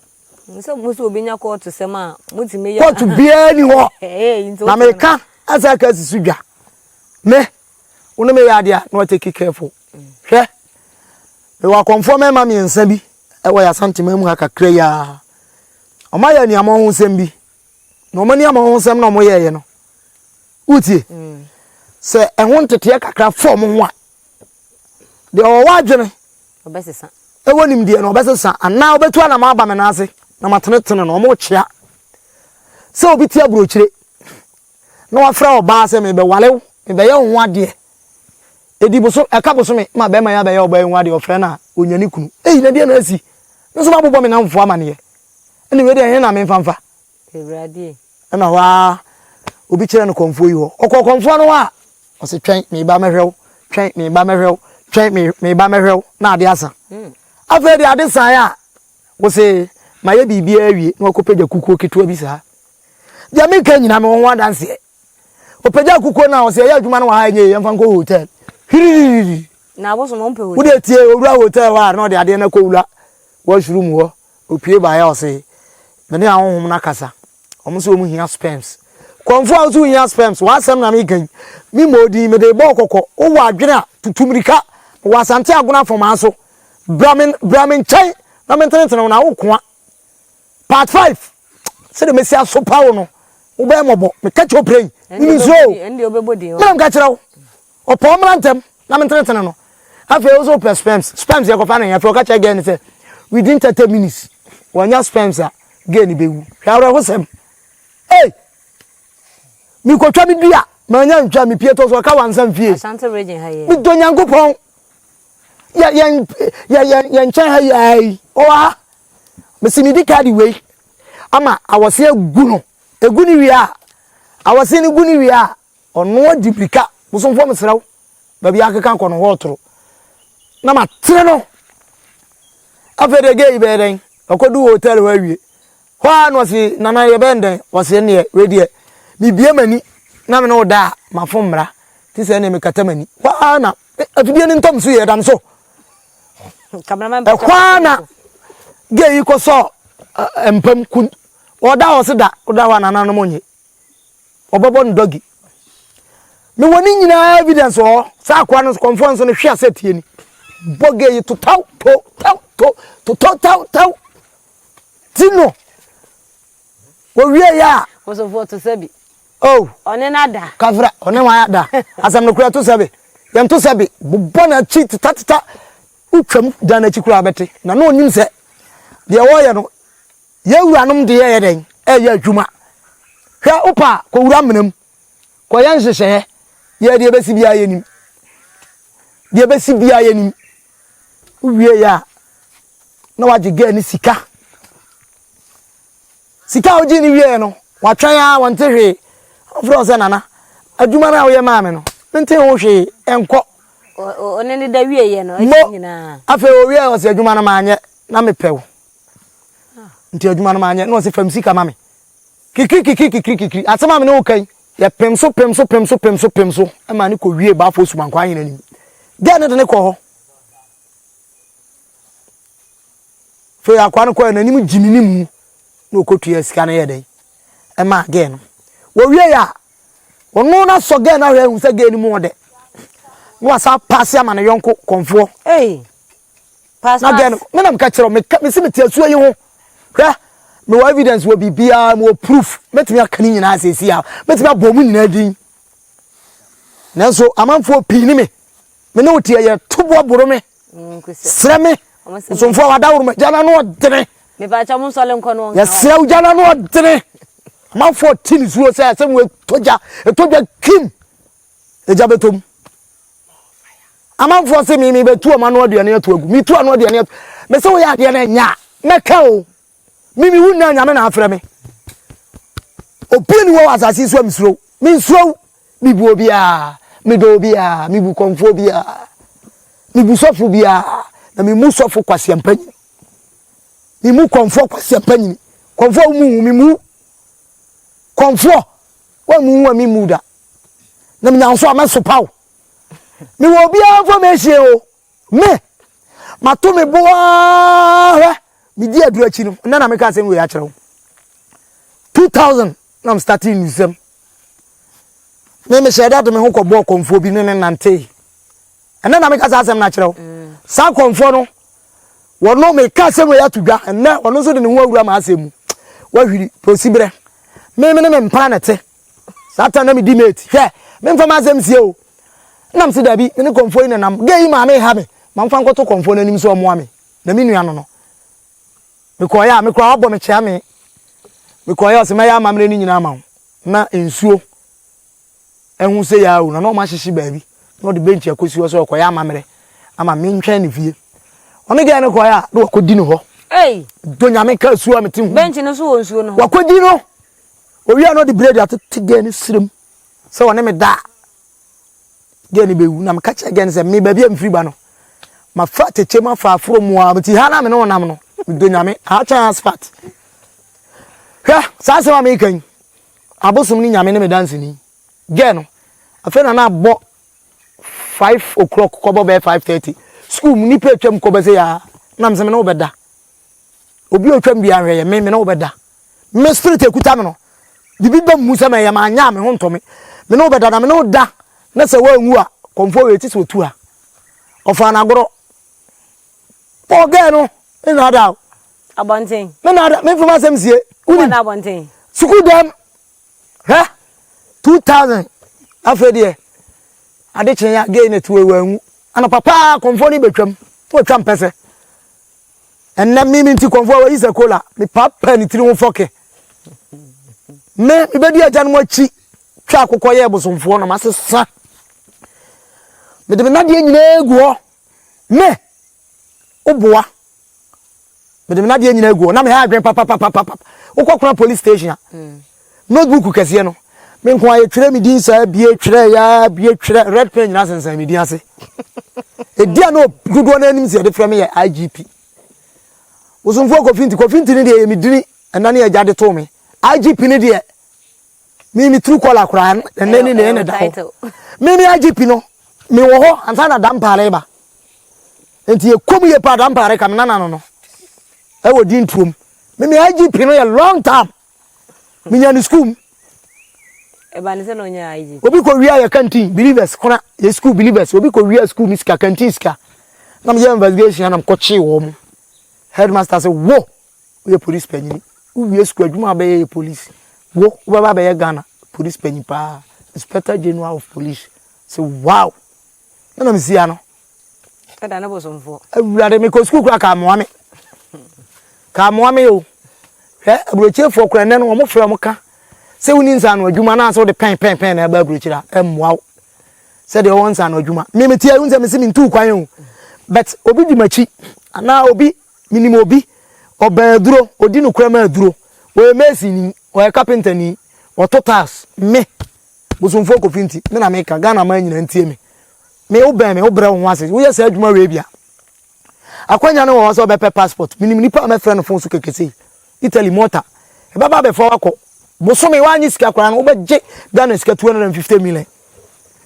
Sɛ mo sɛ obi nya court sɛm a, motumi yɛ. Court bia ni hɔ. Na meka asa aka si so dwa. Me, wo ne me yɛ adeɛ a na watake careful. Hwɛ, mewɔ akɔmfoɔ mmarima mmiɛnsa bi ɛwɔ yɛ Asantema mu ha kakra yi ara. Wɔayɛ aniammɔnhosɛm bi. Na wɔn aniammɔnhosɛm na wɔyɛeɛ no, Wotie? Sɛ ɛho nteteɛ kakra fa wɔn ho a, deɛ ɔwɔ adwene ɛwɔ nimdeɛ no ɔbɛsesa anaa ɔbɛtu anamɔ aba me nan ase na matenetene no. Wɔrekyea sɛ obi te aburokyire na wafrɛ ɔbaa sɛ mebɛware wo, mebɛyɛ wo ho adeɛ. Ɛdi boso, ɛka bosome ma bɛrima yi abɛyɛ ɔbaa yi ho adeɛ, ɔfrɛ no a ɔnya ne kunu. Ei, na deɛ na asi? Me nso mabobɔ me namfoɔ amaneɛ. Ɛne wei deɛ ɛhe na memfa mfa? Awurade. Ɛna hɔ ara obi kyerɛ no kɔmfoɔ yi hɔ. Ɔkɔɔ kɔmfoɔ no hɔ a, ɔse twɛn meba mɛhwɛ wo, twɛn meba mɛhwɛ wo, twɛn me meba mɛhwɛ wo, na ade asa. Hmm. Afei de ade saeɛ a, wose mayɛ biribiara awie na wakɔpagya kukuo ketewa bi saa. Deɛ meka nyina mewɔ ho adanseɛ. Ɔpagya kukuo no a ɔse ɛyɛ adwuma no wɔ ha ɛnyɛ yie yɛmfa nkɔ hotel. Hwiririri. Na abosom ɔmpɛ hotel. Wode tie owura hotel hɔ a na ɔde adeɛ no akɔwura washroom hɔ. Opue baeɛ a ɔse, me ne ahonhom no akasa. Wɔn nso wɔn hia sperms. Kɔmfo a nso hia sperms, w'asɛm na meka yi. Me mmɔ odin, mede rebɔ wo kɔkɔ. Wowɔ adwene a, tutu mmirika. Mewɔ Asante Agona Afɔmaa so. Bra me, bra me nkyɛn na mentenetene wo na wokoa. Part 5, sɛdeɛ mɛsi asopa wo no, wobɛyɛ mmɔbɔ. Meka kyerɛ wo pere yi, mensuro o. Me na meka kyerɛ wo. Ɔpɛ ɔmmra ntɛm na mentenetene no. Afei wo nso wopɛ sperms. Sperms yɛkɔfa no he? Afei ɔka kyerɛ girl no sɛ within 30 minutes wanya sperms a girl no bɛwu. Hwɛ awerɛhosɛm. Ei! Mekɔtwa me dua, manya ntwa, mepie tɔ so ɔka wansa mfie. Ashanti region ha yi. Medɔ Nyankopɔn. Yɛ yɛn yɛ yɛn yɛn nkyɛn ha yi ara yi. Ɔwɔ ha. Mesi medi kaadi wei ama awɔse agu no. Egu ne wie a, awɔse no gu ne wie a, Ɔno adi mirika, bosomfoɔ mesrɛ wo, baabi akeka kɔ no hɔ ɔtoro. Na matere no. Afei deɛ gay bɛyɛ dɛn? Ɔkɔdu hotel hɔ awie. Hɔ ara na ɔse, nana yɛbɛn dɛn? Ɔse ɛnneɛ, wei deɛ, mebie m'ani na me ne wo da a, mafom mmara. Nti sɛ ɛnneɛ mekata m'ani. Hɔ ara na afidie no ntɔm so yɛ ɛda me so. Ɛhɔ ara na gay yi kɔsɔ mpam kun. Ɔda hɔ ɔse da, woda hɔ a nananom nye. Wɔbɛbɔ no doggy. Mewɔ ne nyinaa evidence wɔ hɔ. Saa akoa no kɔmfoɔ nso no hwe ase tie ni. Bɔ gay yi totaw to taw to totɔ taw taw. Ti no. Wɔwie yɛ a. Kɔsɔfoɔ to sɛbi. Oh. Ɔne no ada. Kafra ɔne wɔn ada. Asɛm no kura to sɛbi. Yɛn to sɛbi. Bobɔ n'akyi teta teta. Wotwam dan n'akyi koraa bɛte. Na na onim sɛ deɛ wɔyɛ no Yɛn wuranom de yɛyɛ dɛn? Ɛyɛ adwuma. Hwɛ, wopɛ a, kɔwura amena mu. Kɔyɛ nhyehyɛeɛ. Yɛ deɛ ɛbɛsi biara yɛnim. Deɛ ɛbɛsi biara yɛnim. Wowie yɛ a, na wagye girl ne sika. Sika a wogyee no wieeɛ no, watwɛn ara wɔnte hwee. Ɔfrɛ wo sɛ Nana, adwuma no a woyɛ maa me no, mente ho hwee, ɛnkɔ. Ɔne ne da wieeɛ no, Mo, akyi nyinaa. afei ɔwieɛ ɔsɛ adwuma no manyɛ, na mepɛ wo. Nti adwuma no manyɛ, na ɔsɛ fam sika ma me. Kikiri kikiri kikiri kikiri, asɛm a me ne wo ka yi, yɛpem so pem so pem so pem so pem so, ɛma ne kɔwie Bafo Sumankwaa ahene anim. Gɛɛ no de ne kɔ hɔ. Afei akoa no kɔɛ n'anim gyimi ne mu na ɔkɔtua sika no yɛ dɛn ɛmaa gɛɛ no. Wɔwiei a ɔno no asɔ gɛɛ no ahwɛ ahu sɛ gɛɛ no mu ɔdɛ na wasa paase ama ne yɔnko kɔnfoɔ. Ei, pass Na gɛɛ no pass. me na meka kyerɛ meka mesi mete asuo yi ho hwɛ mewɔ evidence wɔ biribiara mewɔ proof mɛtumi aka ne nyinaa seesei a mɛtumi abɔ mu nyinaa din nanso amanfoɔ pii ne me me ne wo teɛ yɛ toboa boro me srɛ me nsomfoɔ a wadaworo ma gya no ano ɔdene yɛsrɛ wo gya no ano ɔdene amanfoɔ te ne suo sɛ asɛm wɔ ɛtɔ gya ɛtɔ gya kim ɛgya bɛtɔ mu amanfoɔ se me mebɛtu ɔma no aduane ato agu metu ano aduane ato me sɛ woyɛ adeɛ no ɛnyɛ a mɛka o me mewu nna nyame na afrɛ me obi ni wɔ asase so a mesuro mensuro Mebu obiara, medɔ obiara, mebu kɔmfoɔ biara, mebu sɔfo biara, na memu sɔfo kwasiampanyini. Memu kɔmfoɔ kwasiampanyini. Kɔmfoɔ a womu hu, memu. Kɔmfoɔ, woamu hu a memu da. Na menya nso a mɛsopa wo. Mewɔ obiara information o. Me, mato me bo ara hwɛ, medi aduru akyi no, nnɛ na meka asɛm wei akyerɛ wo. 2000 na m starting nusɛm. Me mehyɛ da de me ho kɔbɔɔ kɔmfoɔ bi ne ne nantee. Ɛnɛ na meka saa asɛm no akyerɛ wo. Saa kɔmfoɔ no, wɔno meka asɛm wei ato dwa, ɛnɛ ɔno nso de ne ho awura m'asɛm mu. Wahwiri, posi berɛ. Me me ne me mpena na ɛte. Saa time na medi mate. Hwɛ, memfa m'asɛm sie o. Ɛna mese dabi, me ne kɔmfoɔ yi na nam. Gay yi maame ha me, ma mfa nkɔto kɔmfoɔ no anim sɛ ɔmmoa me. Na me nua no no. Mekɔeɛ a, me koraa wabɔ me kyea me. Mekɔeɛ ɔse mɛyɛ amammerɛ no nyinaa ama wo. Na nsuo ɛho sɛ yɛ o, na na ɔmo ahyehye baabi. Na ɔde benkyi akɔsi hɔ sɛ ɔkɔyɛ amammerɛ ama me ntwɛn ne fie. Ɔne gɛɛ no kɔeɛ a, na wakɔdi ne hɔ. Ei! Dɔ nyame ka asuo a mete ho. Benkyi no so wɔ nsuo no ho. Wakɔdi no. Owie a na ɔde bread atete gɛɛ no serem sɛ ɔne me da a, gɛɛ no bɛwu. Na meka kyerɛ gɛɛ no sɛ me baabi a mefiri ba no, mafa atɛkyɛ mu afa aforo mu a, meti ha na me ne wo nam no, medɔ nyame, ha kyɛn asphalt. Hwɛ, saa asɛm a meka yi, abosom ne nyame ne me danseni. Gɛɛ no, afei na na abɔ 5 o'clock kɔbɔ bɛyɛ 5:30. Sukuu mu nipa atwam kɔ bɛsɛ yaa, na mesɛ me ne wo bɛda. Obi a otwam biara nhwɛ yɛ, me me ne wo bɛda. Me spirit ekuta me no, biribi ba mu sɛ mɛyɛ manyɛ a me ho ntɔ me. Me ne wo bɛda na me ne wo da na sɛ woanwu a, kɔmfoɔ wei ti sɛ otu ha. Ɔfaa no agorɔ. Paul gɛɛ no, me na ada o. Abɔnten. Me na ada, me mfom asɛm sie. Wonim. Abɔnten. Sukuu dɛm. Hwɛ, 2000. Afei deɛ, ade kye ya gɛɛ na tuo wanwu. Anɔpa paa kɔmfoɔ no bɛtwam. Na watwa mpɛsɛ. Ɛnnɛ me me nti kɔmfoɔ a wayi sɛ kola mepaapaa ne tiri ho fɔke me mebɛdi agyanom akyi twa akokɔ yɛ bosomfoɔ na masesa mede me nadeɛ nyinaa gu hɔ me woboa mede me nadeɛ nyinaa gu hɔ na meha adwene papapapapa wokɔ kora police station a notebook kɛseɛ no me nko a yɛtwerɛ me din saa bie twerɛ ya bie twerɛ red pen nyinaa sensɛn me din ase ɛdi a na dodoɔ no anim sɛ yɛde frɛ me yɛ IGP bosomfoɔ kofinti kofinti no deɛ yɛ me dini ɛna ne agya de too me IGP no deɛ me me true caller koraa ɛnɛ ne ne ɛna da hɔ me me IGP no me wɔ hɔ ansa na dampaare ba nti yɛkɔm yɛ pa dampaare ka me nana no no ɛwɔ din tuom me me IGP no yɛ long time menya ne school mu ɛba ne sɛ na ɔnyɛ IGP obi kɔ wia yɛ canteen believers kora yɛ school believers obi kɔ wia school mi sika canteen sika na meyɛ investigation na mekɔkyee wɔ mo headmaster sɛ wo woyɛ police panyini wowie school adwuma a bɛyɛ yɛ police wo wobɛba bɛyɛ Ghana police panyin paa inspector general of police sɛ wow na na mesia no Ɛda ne bosomfoɔ. Awurade mekɔ sukuu koraa kaa mmoa me. Kaa mmoa me o. Hwɛ aburokyerefoɔ koraa nnɛ no wɔn frɛ wɔn ka sɛ wonni nsaano adwuma na sɛ wode pɛn pɛn pɛn na ɛba aburokyire a ɛmmoa wo sɛdeɛ wɔwɔ nsaano adwuma. Me mete ahu sɛ mese mentuu kwan o. But obi di m'akyi anaa obi menim obi ɔbɛn aduro ɔdi nokorɛ ma aduro ɔyɛ masonni ɔyɛ carpenter ni ɔto tiles me bosomfoɔ kofi nti me na meka Ghana man nyinaa ntie me me wobɛn me wobrɛ wo ho ase woyɛ saa adwuma wei bia akwanya no wɔ hɔ sɛ ɔbɛpɛ passport menim nipa a mɛfrɛ no fon so kɛkɛ sei Italy Malta ɛbɛba abɛfa wakɔ bosome wanyɛ sika koraa no wobɛgye Ghana sika 250 million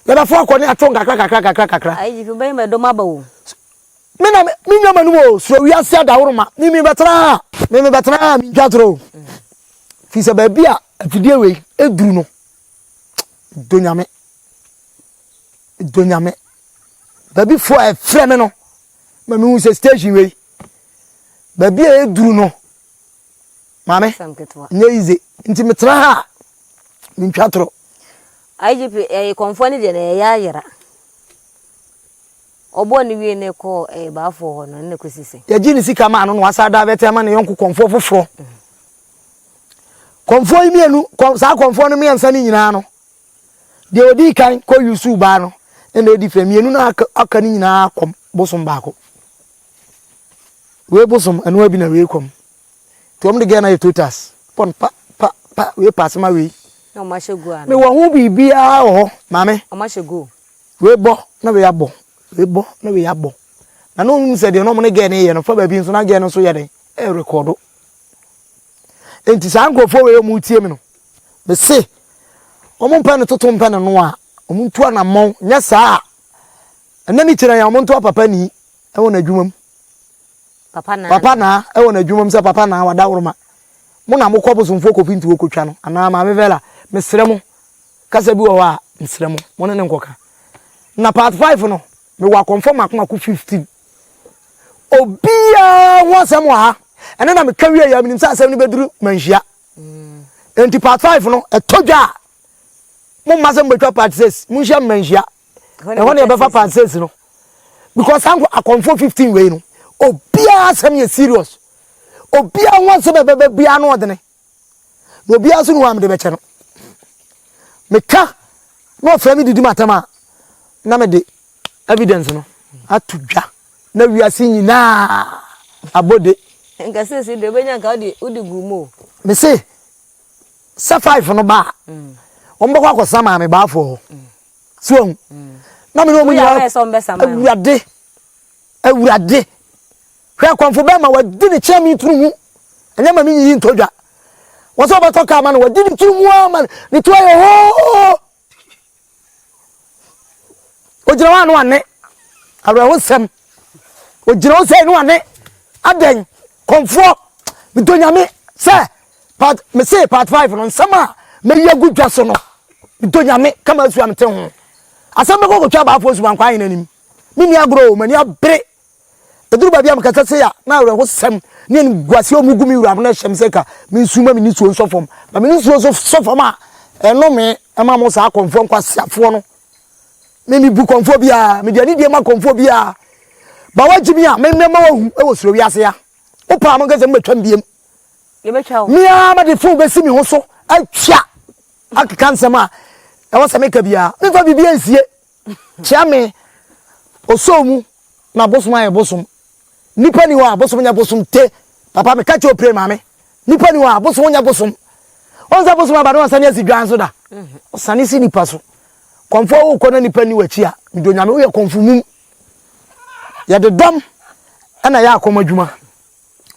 yɛbɛfo akɔ ne ato nkakra kakra kakra kakra. IGP bɛyɛ ma ɛdɔm aba o. Me na me nwa ma no mu o suro wiase adaworoma me me bɛtena ha me me bɛtena ha me ntwa toro o fi sɛ baabi a afidie wei eduru no do nyame do nyame baabi fo a ɛfrɛ me no ma me hu sɛ station wei baabi a eduru no maame nyɛ yize nti metena ha a mentwa toro. IGP ɛyɛ kɔnfoɔ no deɛ na ɛyɛ ayera ɔbɔɔ ne wie ne kɔɔ ɛyɛ baafoɔ hɔ no ɛna kɔsi sɛ. Yɛgye ne sika maa no na wasa da abɛte ama ne yɔnko kɔnfoɔ foforɔ kɔnfoɔ yi mmienu kɔn saa kɔnfoɔ no mmiɛnsa no nyinaa no deɛ ɔdii kan kɔ yusu baa no ɛna edi fɛ mmienu no aka no nyinaa kɔm bosom baako wei bosom ɛno abi na wei kɔm Nti wɔn de gɛɛ no ayɛ totas. Pɔn pa pa pa wei paase ma wei. Na wɔn ahyɛ go ana? Mewɔ ho biribiara wɔ hɔ maame. Wɔn ahyɛ go. Wei bɔ na wei abɔ wei bɔ na wei abɔ. Na na wɔn sɛ deɛ na wɔn ne gɛɛ no yɛ no fa baabi nso na gɛɛ no nso yɛ den ɛrekɔdo. Nti saa nkurɔfoɔ wei wɔn tie mi no mese wɔn mpɛ no toto mpɛ no no a wɔn ntu anammɔn nyɛ saa a ɛnɛ ne kyerɛ yɛn wɔn nto apapa ni ɛwɔ n'adwuma mu. Papa naa. Papa naa ɛwɔ n'adwuma mu sɛ papa naa wadaworoma. Mo na mokɔ bosomfoɔ kofi nti wɔkɔtwa no anaa maame Vela mesrɛ mo kasa bi wɔ hɔ a mesrɛ mo mo ne ne nkɔka. Na part 5 no mewɔ akɔmfɔ mako mako 15. Obiara ho asɛm wɔ ha. Ɛne na meka wie yɛ menim sɛ asɛm no bɛduru manhyia. Enti part 5 no ɛtɔ dwa a momma sɛ mobɛtwa part 6 monhyia mmanhyia. Ɛhɔ na yɛbɛfa part 6 no. Because saa akɔmfoɔ 15 wei no obiara asɛm yɛ serious. Obiara ho asɛm a ɛbɛba biara no ɔdene. Na obiara nso ne hɔ a mede bɛkyɛ no. Meka na ɔfrɛ me didi m'atam a na mede evidence no ato dwa na wiase nyinaa abɔ de. Nka seesei deɛ wobɛnya nka wode wode gu mu o. Mese sɛ five no ba a wɔn bɛkɔ akɔsa maame baafoɔ hɔ. So wahu? Na me ne wɔn nyinaa awurade awurade hwɛ akɔmfo bɛrima wadi ne kyɛn me turu mu ɛnyɛ ma me nyiyi ntɔ dwa wɔn sɛ wɔbɛtɔ kaa ma no wadi ne turu mu ama ne to ayɛ hoo ogyina hɔ ano ane awerɛhosɛm ogyina hɔ sɛ no ane adɛn kɔmfoɔ medɔ nyame sɛ part mese part 5 no nsɛm a mɛyi agu dwa so no medɔ nyame kama asua mete ho asɛm bɛkɔ kɔtwa abaafoɔ sumankwa ahene anim menni agorɔ o m'ani abere ɛduru baabi a mekasa sei a na awerɛhosɛm ne animguaseɛ a wɔgu me wura no hyɛ me sɛ ka mensu ma me nisuo nsɔ fam na me nisuo nso sɔ fam a ɛnome ɛma mo saa akɔmfoɔ nkwaseafoɔ no me mebu kɔmfoɔ biara mede anidie ma kɔmfoɔ biara ba wagye mi a memmɛma wahu wɔ suro wiase a wopaa mo nkɛsɛ mobɛtwam biem me ara mede fon bɛsi me ho so atwa akeka nsɛm a ɛwɔ sɛ meka biara memfa biribi ansie kyea me ɔsɔɔ mu na bosom ayɛ bosom nipa ni hɔ a bosom nyɛ bosom te papa meka kyɛ opire maame nipa ni hɔ a bosom nyɛ bosom ɔn sɛ bosom aba no ɔsane asi dwan so da ɔsane si nipa so kɔmfoɔ wokɔ na nipa ni w'akyi a medɔ nyame woyɛ kɔmfo mum yɛde dɔm ɛna yɛ akɔm adwuma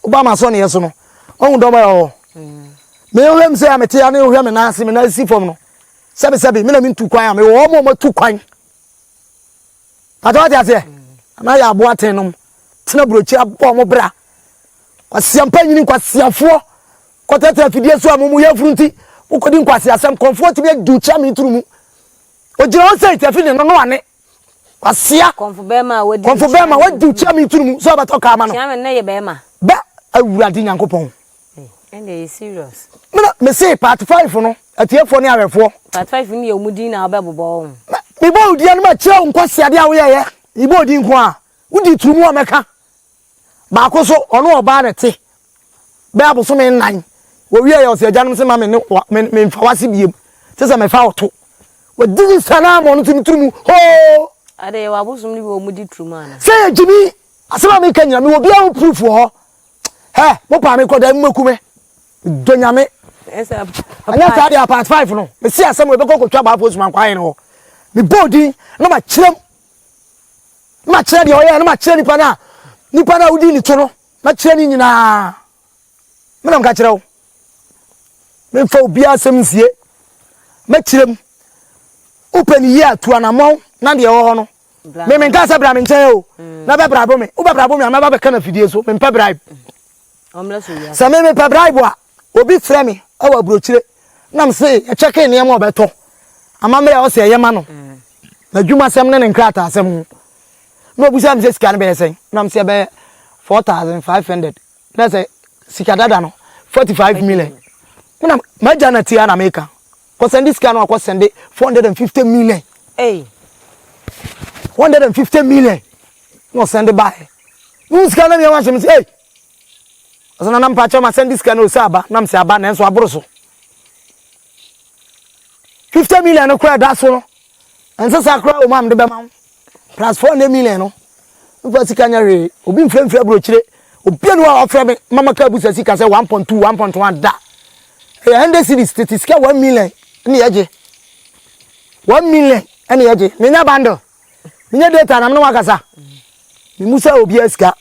woba ma sɔ ne yɛ so no ɔhu dɔm a ɛwɔ hɔ mehwɛ m sɛ a mete a ne wohwɛ me nan ase me nan si fam no sɛbesɛbe me na mentu kwan a mewɔ wɔn a wɔatu kwan pata wate aseɛ anaa yɛ aboa ten nom tena burokyi abɔ wɔn bra kwasiampa nyini nkwasiafoɔ kɔtɛtɛ afidie so a mo mu yɛ afuru nti wokɔdi nkwasiasɛm kɔnfoɔ tumi adi kyia me turu mu ogyina hɔ sɛ tiafi ne no no ane kwasia kɔnfo bɛrima a wadi kɔnfo bɛrima wadi kyia me turu mu sɛ ɔbɛtɔ kaa ma no kyia me ne yɛ bɛrima bɛ awurade nyankopɔn ɛnna ɛyɛ serious. Mena mese part five no atiefoɔ ne awɛfoɔ. Part five no yɛ wɔn din na wɔbɛbobɔ wɔn. Mebɔ wo din no ma kyerɛ wo nkwaseadeɛ a woyɛyɛ. Mebɔ wo din nko a wodi turu mu a mɛka. Baako so ɔno ɔbaa na ɛte bɛyɛ abosome nnan. Wɔwie yɛ ɔsɛ agyanom se ma me ne me memfa wase biem. Te sɛ mefa ɔto. Wɔdi ne sa no ama ɔno nso ne turu mu hoo. Ade yɛwɔ abosom no bi wɔ wɔn di turum ana? Sɛ yɛ gyimi asɛm a meka nyina mewɔ biara ho proof wɔ hɔ. Hɛ mo paa me kɔ dan mu mɛku me. Dɔ nyame. Ɛnyɛ saa deɛ part 5 no mesi asɛm wɔ ɛbɛkɔ kɔtwa baafo osuma nkwa ayɛ no hɔ. Mebɔ din na makyerɛ mu. Na makyerɛ deɛ ɔyɛ na makyerɛ nipa no a nipa no a wodi ne to no makyerɛ ne nyinaa. Me na meka kyerɛ wo. Memfa obiara asɛm nsie. Mɛkyerɛ mu. Wopɛ ne yie a tu anammɔn na deɛ ɛwɔ hɔ no. Me menka sɛ bra me nkyɛn o. Mm. Na bɛbrabo me. Wobɛbrabo me a mɛba bɛka no afidie so. Mempɛ bribe. Sɛ me mepɛ bribe a, obi frɛ me wɔ aburokyire na mese yɛkyɛke nneɛma a ɔbɛtɔ. Amammerɛ a ɔsɛ ɛyɛ ma no. Mm. N'adwumasɛm ne ne nkrataasɛm ho. Na obusa me sɛ sika no bɛyɛ sɛn? Na mese ɛbɛyɛ 4500. Na sɛ sika dada no 45 million. Mena m'agya na tia na meka. Kɔsɛnde sika no akɔsɛnde 450 million. Hey. 450 million. Na ɔsɛnde baeɛ. Mehu sika no mmiɛnwa hyɛ me sɛ ei. Ɔsɛ nana mpakyɛ ma sɛnde sika no ɔsɛ aba na mesɛ aba nanso aboro so. 50 million no koraa ɛda so no. Ɛnsɛ saa koraa wɔ mu a mede bɛma wo. Plus 400 million no. Mfa sika nyɛ hwee. Obi mfrɛmfrɛ aburokyire. Obi anu a ɔfrɛ me mama ka abusa sika sɛ 1.2 1.1 da. Ɛyɛ 100 cedis tete sika 1 million ne yɛgye. 1 million ne yɛgye. Menya bundle. Menya data na mene wakasa. Memusa obi sika.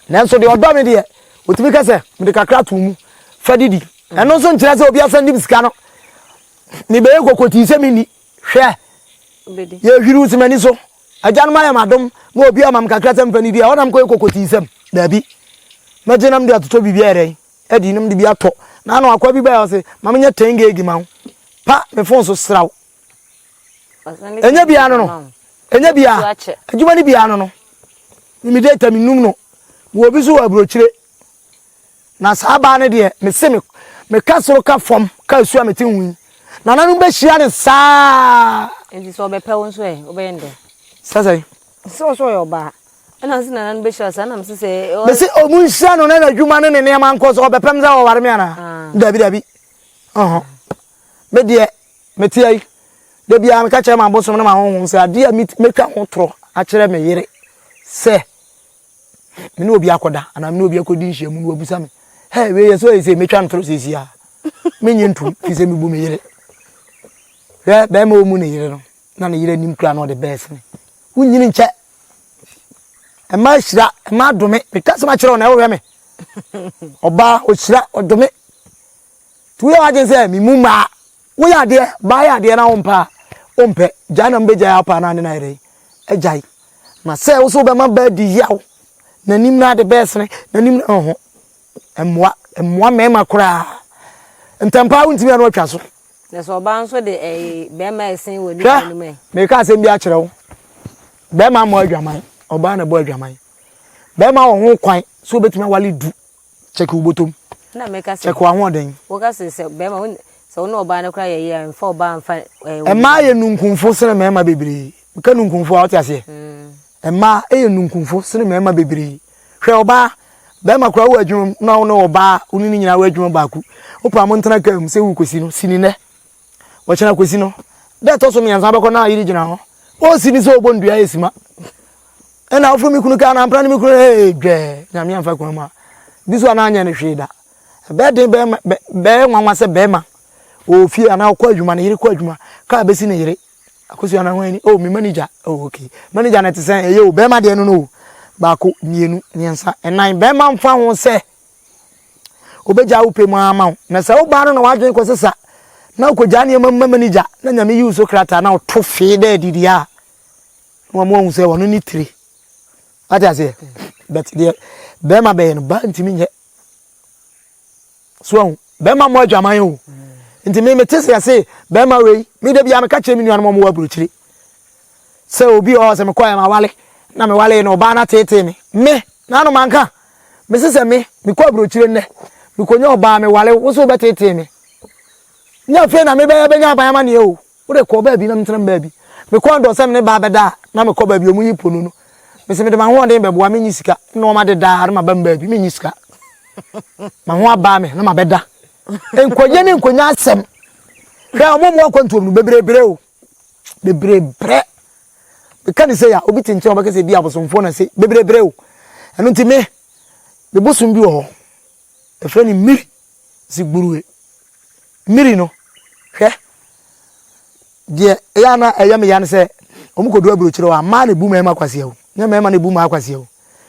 Nanso deɛ ɔdɔ me deɛ otumi ka sɛ mede kakra to mu fa didi. Ɛno nso nkyerɛ sɛ obi asan dim sika no. Mebɛyɛ kokotii sɛ menni. Hwɛ! Yɛhwiriw si m'ani so. Agyanom ayɛ me adom ma obi ama me kakra sɛ memfa nnidi a, ɛhɔ na mekɔyɛ kokotiisɛm? Dabi. Mɛgye na mede atotɔ biribi ayɛ dɛn? Adi na mede bi atɔ. Na ano akoa bi bae a ɔse, ma menyɛ ten gig ma wo. Pa me fon so sra wo. Ɛnyɛ biara no no. Ɛnyɛ biara. Adwuma no biara no no. Me data menum no. Mewɔ obi so wɔ aburokyire. Na saa baa no deɛ, mese me, meka soro ka fam, ka asuo a mete ho yi, nananom bɛhyira no saa. Nti sɛ ɔbɛpɛ wo nso ɛ, wobɛyɛ no dɛn? Sɛ sɛn? Sɛ ɔsɛ ɔyɛ ɔbaa, ɛna nso nananom bɛhyira saa, na mese sɛ. Mese ɔmu nhyira no na n'adwuma ne ne nneɛma nkɔ so, ɔbɛpɛ me sɛ ɔware me anaa? Ah. Dabi dabi. Ɔhɔ. Me deɛ, mete ayi. Da biara meka kyerɛ m'abosom ne m'ahonhom sɛ adeɛ a mɛtwa ho torɔ akyerɛ me yere sɛ me ne obi akɔda anaa me ne obi akɔdi nhyiamu no wabusa me hɛ wei yɛ sɛ ɔyɛ sɛ mɛtwa ntoro seesie a menye ntom fi sɛ mebu me yere hwɛ bɛrima ɔmu ne yere no na ne yere anim kura na ɔde bɛɛ sene wonyini nkyɛ ɛma ahyira ɛma adome meka sɛm akyerɛ wo na ɛwohwɛ me ɔbaa ɔhyira ɔdome nti woyɛ w'adwene sɛ memu mmaa Woyɛ adeɛ, baa yɛ adeɛ na wompɛ a, wompɛ. Gyae na mobɛgyae apa anaa ne no ayɛ dɛn? Agyae. Na sɛ wo so wobɛma baa di yaw, n'anim no ade bɛɛsene, n'anim no ɔho. Mmoa, mmoa mmarima koraa. Ntɛmpa wontumi ano atwa so. Na sɛ ɔbaa nso de ɛyi bɛrima ɛsen wɔ nipa anim ɛ. Meka asɛm bi akyerɛ wo. Bɛrima mmɔ adwaman, ɔbaa na ɛbɔ adwaman. Bɛrima wɔ ho kwan sɛ obɛtumi awale du. Kyɛke wo bɔtɔm. Na meka sɛ. Kyɛke w'ahoɔden. Woka sɛ sɛ bɛrima wo sɛ wo ne ɔbaa no koraa yɛ yie a mfa ɔbaa mfa ɛɛ. Mmaa yɛ nunkumfo sene mmarima bebree. Meka nunkumfo a wote aseɛ? Mm. Mmaa yɛ nunkumfo sene mmarima bebree. Hwɛ ɔbaa, bɛrima koraa wɔ adwuma mu na wo ne ɔbaa wo ne ne nyinaa wɔ adwuma baako. Wopɛ a montena kaa mu sɛ worekɔsi no, si ne nnɛ. Wɔkyena kɔsi no. Da ɛtɔ so mmiɛnsa bɛkɔ na ayere gyina hɔ. Ɔresi ne sɛ ɔbɔ nnua yɛ sima. Ɛna woforo me kunu kaa na ampra ne me kunu ee dwɛɛ nyame amfa kwan mu a. Bi so a na anyɛ no hwee da. Ɛbɛyɛ den bɛrima bɛyɛ nwanwa sɛ bɛrima ɔwɔ fie anaa ɔkɔ adwuma ne yere kɔ adwuma kaa bɛsi ne yere. Akosua na hwan ni? Oh me manager. Oh okay. Manager na ɛte sɛn? Ɛyɛ o bɛrima deɛ no no o. Baako, mmienu, mmiɛnsa, ɛnan. Bɛrima mfa ho sɛ Obegyaa wo pɛ mu ara ama wo. Na sɛ wobaa no na w'adwene kɔsesa na wokɔgyaa nneɛma mu ma manager na Nyame yi wo so krataa na woto fee dɛ adidi a, na wɔn ahu sɛ ɔno ne tire. Wate aseɛ? But deɛ bɛrima bɛyɛ no, baa ntumi nyɛ. So ahu, bɛrima mmɔ adwaman o. Nti me mete sɛ yɛse bɛrima wei, me da biara meka kyerɛ me nuanom wɔn wɔ aburokyire. Sɛ obi wɔ hɔ sɛ mekɔɛ mawale na mewale na ɔbaa no ateetee me. Me, naano manka. Mese sɛ me, mekɔ aburokyire nnɛ, mekɔnya ɔbaa mewale wo so wobɛteetee me. Nyɛ afei na mebɛyɛ bɛnya aban amaneɛ o. Wode kɔ baabi na mentena baabi. Mekɔ andɔ sɛ me ne baa bɛda a, na mekɔ baabi ɔmo yi pono no. Mese mede m'ahoɔden bɛboa menyi sika. Nnoɔma dedaa na maba me baabi menyi sika. Maho abaa me na mabɛda. Nkɔyɛ ne nkɔnya asɛm. Hwɛ ɔmo ɔmo akwantuom no bebree brɛ o. Bebree brɛ. Meka ne sei a, obi te nkyɛn a ɔbɛka sɛ ebi abosomfoɔ na sei. Bebrebe o. Ɛno nti me, me bosom bi wɔ hɔ. Yɛfrɛ no Mmiri Zigburue. Mmiri no, hwɛ, deɛ ɛyɛ a na ɛyɛ me ya ne sɛ, wɔn kɔdu aburokyire hɔ a, mmaa na ebu mmarima kwasia o. Nyɛ mmarima na ebu mmaa kwasia o.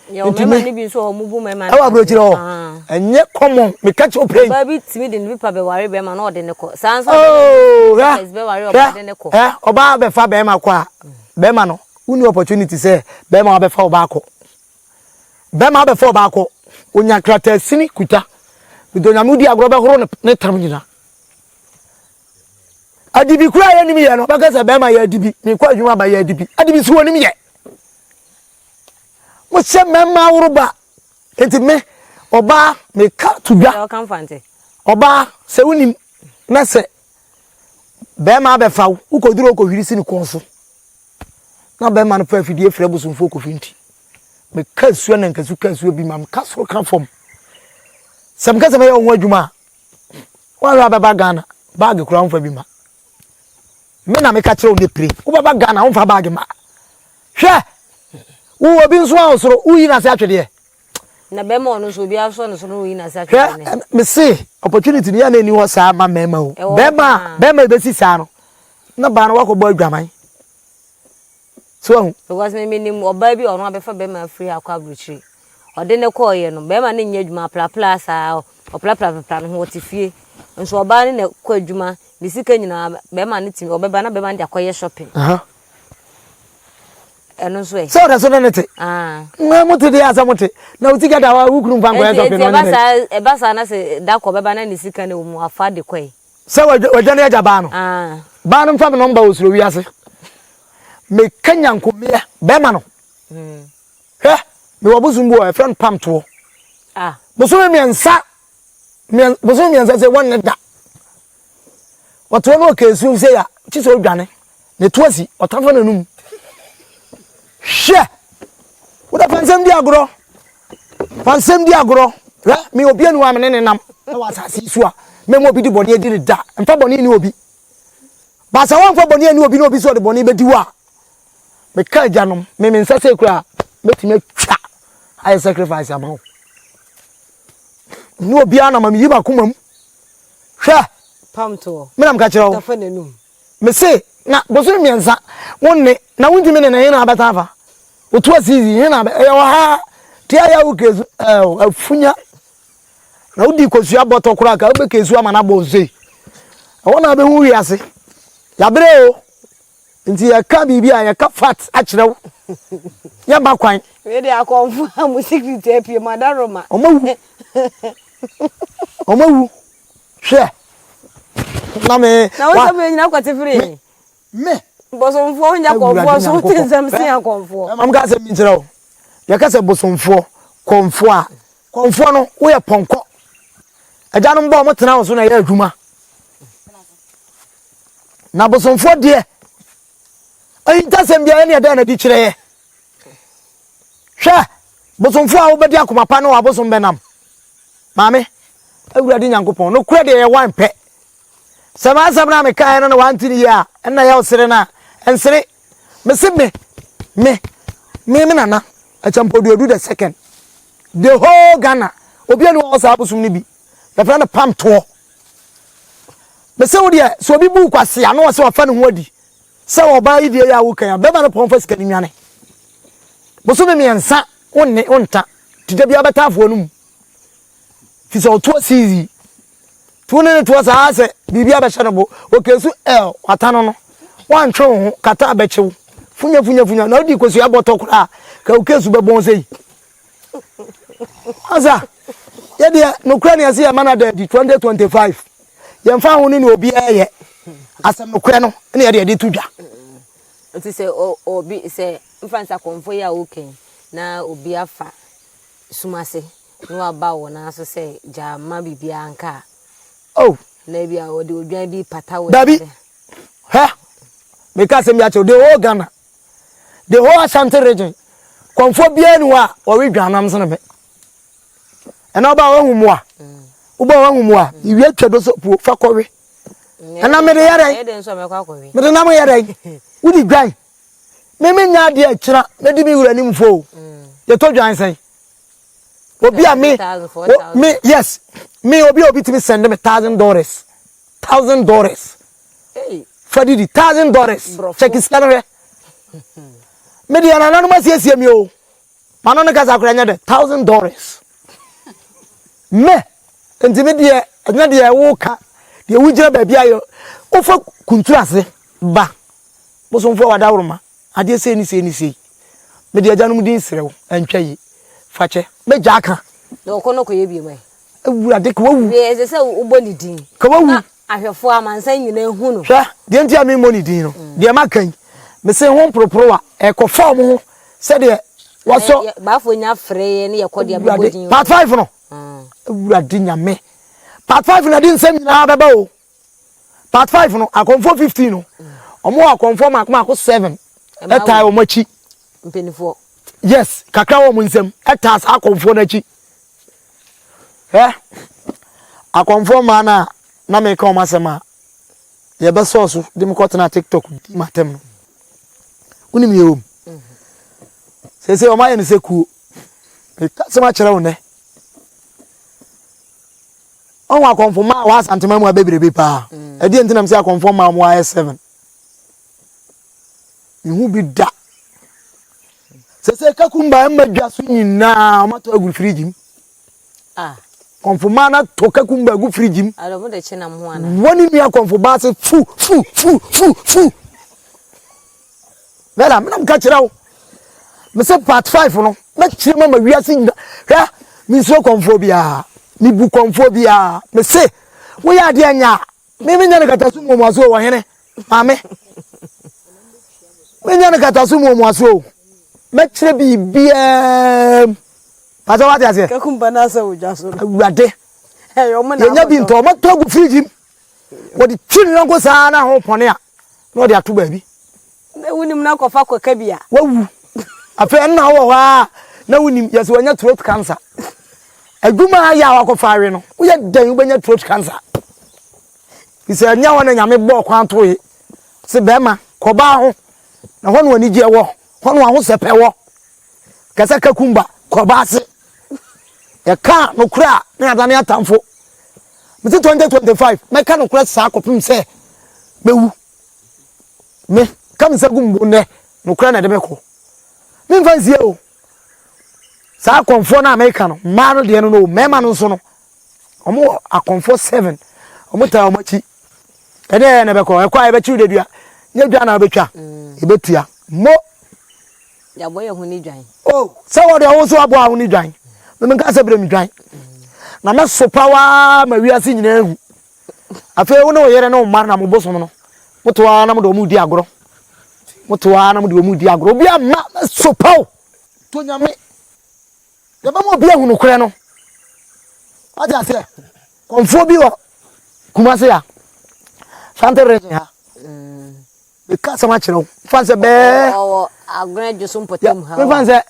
Yɛwɔ Nti mmarima me, no bi nso a wɔn bu mmarima no ɛwɔ aburokyire hɔ, Ah. ɛnyɛ common, meka kyerɛ wo pɛn. Ɔbaa bi tumi de ne pepa bɛware bɛrima na ɔde ne kɔ. Saa nso na Oh, bɛrima bi hwɛ, papers bɛware hwɛ, ɔbaa de ne kɔ. hwɛ, ɔbaa bɛfa bɛrima kɔ a, bɛrima no, wonni opportunity sɛ bɛrima wabɛfa ɔbaa kɔ. Bɛrima abɛfa ɔbaa kɔ, onya krataa sini kuta. Medɔ Nyame wodi agorɔ bɛhoro ne, ne tam nyina. Adibi kura yɛ nim yɛ no, bɛka sɛ bɛrima yɛ adibi, mekɔ adwuma ba yɛ adibi. Adibi so wɔnim yɛ. Mohyɛ mmarima aworoba. Enti me, ɔbaa, meka to dwa. Ɔbaa, sɛ wonim na sɛ bɛrima abɛfa wo, wokɔduru wokɔhwiri si ne kɔn so. Na bɛrima no fa afidie frɛ bosomfoɔ kofi nti. Meka asuo na nkasu ka asuo bi ma meka soro ka fam. Sɛ meka sɛ mɛyɛ wo ho adwuma a, woahwɛ abɛba Ghana, baage koraa womfa bi ma. Me na meka kyerɛ wo ne pire, wobɛba Ghana womfa baage ma. Hwɛ! Wo obi nso a ɔsoro, woyi n'ase atwedeɛ. Na bɛrima ɔno nso obi asɔ ne so na oyi n'ase atwedeɛ ne. Hwɛ, me se opportunity no yɛ na ɛni hɔ saa ma mmarima o. Bɛrima bɛrima ebesi saa no, na baa no wakɔbɔ adwaman. So ahu. Because me menim ɔbaa bi a ɔno abɛfa bɛrima afiri ha akɔ aburokyire. Ɔde ne kɔɔyɛ no, bɛrima no nyɛ adwuma aprapra saa, ɔprapraprapra ne ho, ɔte fie. Nso ɔbaa no na kɔ adwuma, ne sika nyinaa bɛrima no tumi, ɔbɛba na bɛrima no de akɔyɛ shopping. Uh -huh. Ɛno nso ɛ. Sɛ ɔda so ne ne te. Ah. Mɛ mo te deɛ asɛ mo te. Na o sika da hɔ a wo kunu nfa nkɔyɛ shopping na ɔnyɛ dɛ. Ɛba saa na sɛ da kɔ bɛba na ne sika na ɔmu afa de kɔe. Sɛ wadwane agya baa no. Ah. Baa no nfa me nɔmba wɔ suro wiase. Meka nyankomeɛ bɛrima no. Hmm. Hwɛ mewɔ bosom bi wɔ ɛfrɛ no pamtoɔ. Ah. Bosome mmiɛnsa bosome mmiɛnsa sɛ wɔn ne da. Wɔtoa no ɔka esuo sɛ ya kyi sɛ odwane ne to asi ɔtamfo n'anum. Hwɛ! Wode fa nsɛm di agorɔ. Fa nsɛm di agorɔ. Hwɛ, me obi anu a me ne ne nam wɔ asase yi so a mɛma obi de bɔne adi ne da. Mfa bɔne ni obi. Ba sɛ wɔmfa bɔne ani obi na obi sɛ ɔde bɔne bɛdi wo a, meka agyanom, me me nsa sɛ kura mɛtumi atwa ayɛ sacrifice ama wo. Ne obiara na ma meyi m'akoma mu. Hwɛ! Pam toɔ. Me na meka kyerɛ wo. Tafa n'anum. Mese, na bosome mmiɛnsa, wo nne, na wontumi ne no, he na abɛsan afa? Woto asizi, he na abɛ, ɛyɛ wɔ ha, tia yɛ wo kesu, ɛɛ, afunya. Na wodi kosua bɔtɔ koraa ka wobɛ kesu ama no abɔ nsei. Ɛhɔ na abɛhu wiase. Yɛabrɛ o. Nti yɛka biribi a yɛka fat akyerɛ wo. Yɛmma kwan. Wei de akɔmfo a mo secret apue mo adaroma. Ɔmo awu. Ɔmo awu. Hwɛ. Na me. Na wo sɛ mo nyina kɔte firi he? Me. Bosomfoɔ nyɛ kɔmfoɔ so wote nsɛm sen akɔmfoɔ. Mam ka asɛm bi nkyerɛ wo. Yɛka sɛ bosomfoɔ, kɔmfoɔ a, kɔmfoɔ no woyɛ pɔnkɔ. Agyanom bɔ ɔmo tena wo so na ɛyɛ adwuma. Na bosomfoɔ deɛ, ahintasɛm biara ɛne ɛdɛn na di kyerɛ yɛ. Hwɛ, bosomfoɔ a wobɛdi akoma pa ne w'abosom bɛnam. Maame, Awurade Nyankopɔn, nokorɛ deɛ yɛ wan pɛ. Sɛ m'asɛm no a mekaeɛ no na wante ne yie a, ɛnna yɛ ɔsere no a, ɛnsere. Mese me, me, me, me nana, Akyɛmpɔduadu the second, the whole Ghana, obi ani wɔ saa abosom no bi. Yɛfrɛ no pamtoɔ. Mese wo deɛ, sɛ obi bu kwasea na ɔsɛ ɔfa ne ho adi sɛ ɔbaa yi deɛ yɛ a wokan a, bɛrima no pɔn fa sika no nwane. Bosome mmiɛnsa wonne wonta, nti da biara bɛta afoɔ no mu. Fi sɛ ɔtoɔ siizi. Nti wo ne no toɔ saa sɛ biribi abɛhyɛ no bo. Okay so el wata no no, woantwe wo ho, kata abɛkye wo. Funya funya funya, na wodi kosua bɔtɔ koraa, ka wo keesu bɛbɔn sɛ yi. Asa, yɛdeɛ nokorɛ ne yɛse yɛma no ada adi 2025. Yɛmfa ho ne ne obiara yɛ. Asɛm nokorɛ no ne yɛde yɛde to dwa. Nti sɛ obi sɛ mfa nsa kɔmfo yi a wokan na obi afa sum ase na waba wo nan so sɛ gyaa ma biribiara nka a. Oh. Na ebi a wɔde odwan bi pata wo. Dabi. Hɛ. Meka asɛm bi akyerɛ the whole Ghana. The whole Ashanti region. Kɔmfoɔ biara ni hɔ a wɔwe dwanam sene me. Ɛna ɔba wahu mmoa. Woba wahu mmoa. Iwia twa do so puo fa kɔwe. Ɛna mede yɛ dɛn? Mede nam yɛ dɛn? Wodi dwan. Me me nya adeɛ akyina mɛdi me wura anim fo o. Yɛtɔ dwan sɛn? Obi a me me yes me obi a obi tumi send me $1,000 $1,000 fa didi $1,000 check sika no hwɛ. Me deɛ nananom asiesie mi o. Mano ne kasa koraa nyɛ dɛ $1,000 me nti me deɛ ɛnyɛ deɛ woka deɛ wogyina baabi ayɛ wofa kunturu ase ba bosomfoɔ wadaworoma adeɛ sei ne sei ne sei mede agyanom din serɛ wo ɛntwa yi fa kyɛ mɛgya aka. Na ɔkɔ no kɔyɛ bio ɛ. Awurade ka wawu. Wie ɛsɛ sɛ wobɔ ne din. Ka wawu. Na ahwɛfoɔ amansan nyinaa hu no. Hwɛ deɛ nti a memmɔ ne din no deɛ maka yi mese ho mporoporowa ɛkɔfa wɔn ho sɛdeɛ wasɔ. Baafoɔ nya frɛ yɛ ne yɛkɔ deɛ bɛbɔ din. Part 5 no. Awurade nyame part 5 na de nsɛm nyinaa bɛba o. Part 5 no akɔmfoɔ 15 no wɔn wɔ akɔmfoɔ mako mako 7 ɛtaa wɔn akyi. Mpanimfoɔ. Yes kakra wɔ wɔn nsam ɛtaa saa akɔmfoɔ no akyi. Hwɛ akɔmfoɔ mmaa no a na meka wɔn asɛm a yɛbɛsɔɔ so de me kɔtena TikTok di m'atɛm no. Wonim yɛ wɔm. Seesei wɔn ayɛ no sɛ kuo. Meka asɛm akyerɛ wo nnɛ. Ɔho akɔmfo mmaa wɔ Asantema mu a bebrebe paa. Ɛdeɛ nti na mesɛ akɔmfo mmaa wɔn ayɛ 7. Mehu bi da. Sɛsɛ kakumba ɛma dwa so nyinaa wɔn atɔ agu firigye mu. Ah. Kɔmfo mmaa no atɔ kakumba agu firigye mu. Adɔ mo de kye nam ho ana. Wɔn ne nua kɔmfo baa se fu fu fu fu fu. Bɛla menam ka kyerɛ wo. Mese part 5 no mɛkyerɛ mu ama wiase nyina. Hwɛ mensuro kɔmfoɔ biara. Mebu kɔmfoɔ biara. Mese woyɛ adeɛ nyɛ a me menya no kata so muamuaso wɔ hene maame. Menya no kata so muamuaso o. Mɛkyerɛ biribiara mu. Pàtó wate aseɛ. Kakumba no asɛ wɔ dwa so. Awurade. Yɛnya bi ntɔ ɔmɛtɔ agu firigye mu. Wɔde twi ne yɔnko saa na ho pɔne a na ɔde ato baabi. Na wonim na kɔfa kɔka bi a. Wawu. Afei ɛnna wɔ hɔ a na wonim yɛsɛ wanya throat cancer. Adwuma ayɛ a wakɔfa awe no woyɛ dɛn wobɛnya throat cancer. Sɛ ɛnyɛ hɔ na Nyame bɔɔ kwan toe sɛ bɛrima kɔbaa ho na hɔ na anigyeɛ wɔ hɔ na ahosɛpɛ wɔ. Kɛsɛ kakumba kɔba ase. Yɛka nokorɛ a na yɛadane atamfo. Mese 2025 mɛka nokorɛ saa kɔpem sɛ mɛwu. Me ka me nsa gu mbo nnɛ nokorɛ na ɛde me kɔ. Memfa nsie o. Saa akɔmfoɔ no a meka no mmaa no deɛ no no mmarima no nso no wɔn wɔ akɔmfoɔ 7 wɔn taa wɔn akyi. Ɛdeɛ ɛyɛ na ɛbɛkɔ ɛkɔ a yɛbɛkyew dadua nyɛ dwa na wobɛtwa yɛbɛtua mo. Yɛabɔ yɛn ho ne dwan. Oh, sɛ wɔde ɔwo nso aboa ho ne dwan. Meme nka sɛ berɛ me dwan. Na mɛsopa waa ma wiase nyinaa ahu. Afei wo ne wo yere ne wo mma na mo bosom no. Moto ara na mode wɔn redi agorɔ. Moto ara na mode wɔn redi agorɔ. Obi amma mɛsopa wo. To nyame. Yɛbɛma obi ahu nokorɛ no. Wate aseɛ? Kɔmfoɔ bi wɔ Kumase ha. Sante region ha. Meka asɛm akyerɛ wo. Fa sɛ bɛɛ. Ɔwɔ agorɔ adwo so mpɔtam ha. Mefa sɛ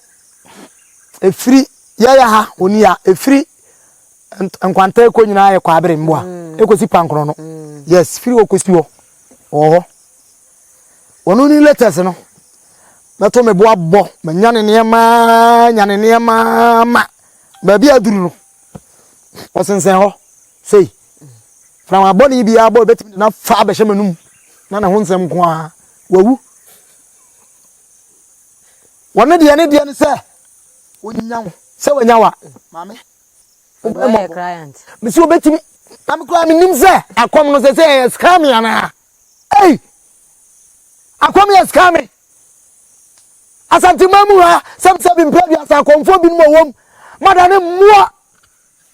efiri yɛyɛ ha oni ha efiri nkwanta ekɔ nyinaa yɛ kwabere mboa mm. ekosi pankorɔ no. Mm. Yes, firi hɔ kosi hɔ. Wɔ hɔ. Wɔn ni letters no. Mɛto me bo abɔ, manya ne nneɛma, nya ne nneɛma ma baabi aduru no. Ɔsensɛn hɔ sei. Frama bɔne biara bɔ ebetumi de no afa abɛhyɛ m'anum na ne ho nsɛm nko ara wawu. Wɔn deɛ ne deɛ ne sɛ wɔnya wo sɛ wɔnya wa maame. Mesi obetumi na me koraa menim sɛ akɔm no sɛ sɛ ɛyɛ scam anaa. Ei! Akɔm yɛ scam. Asanteman mu ha sɛbsɛbi mpɛ aduasa akɔmfoɔ binom a wɔm madane mmoa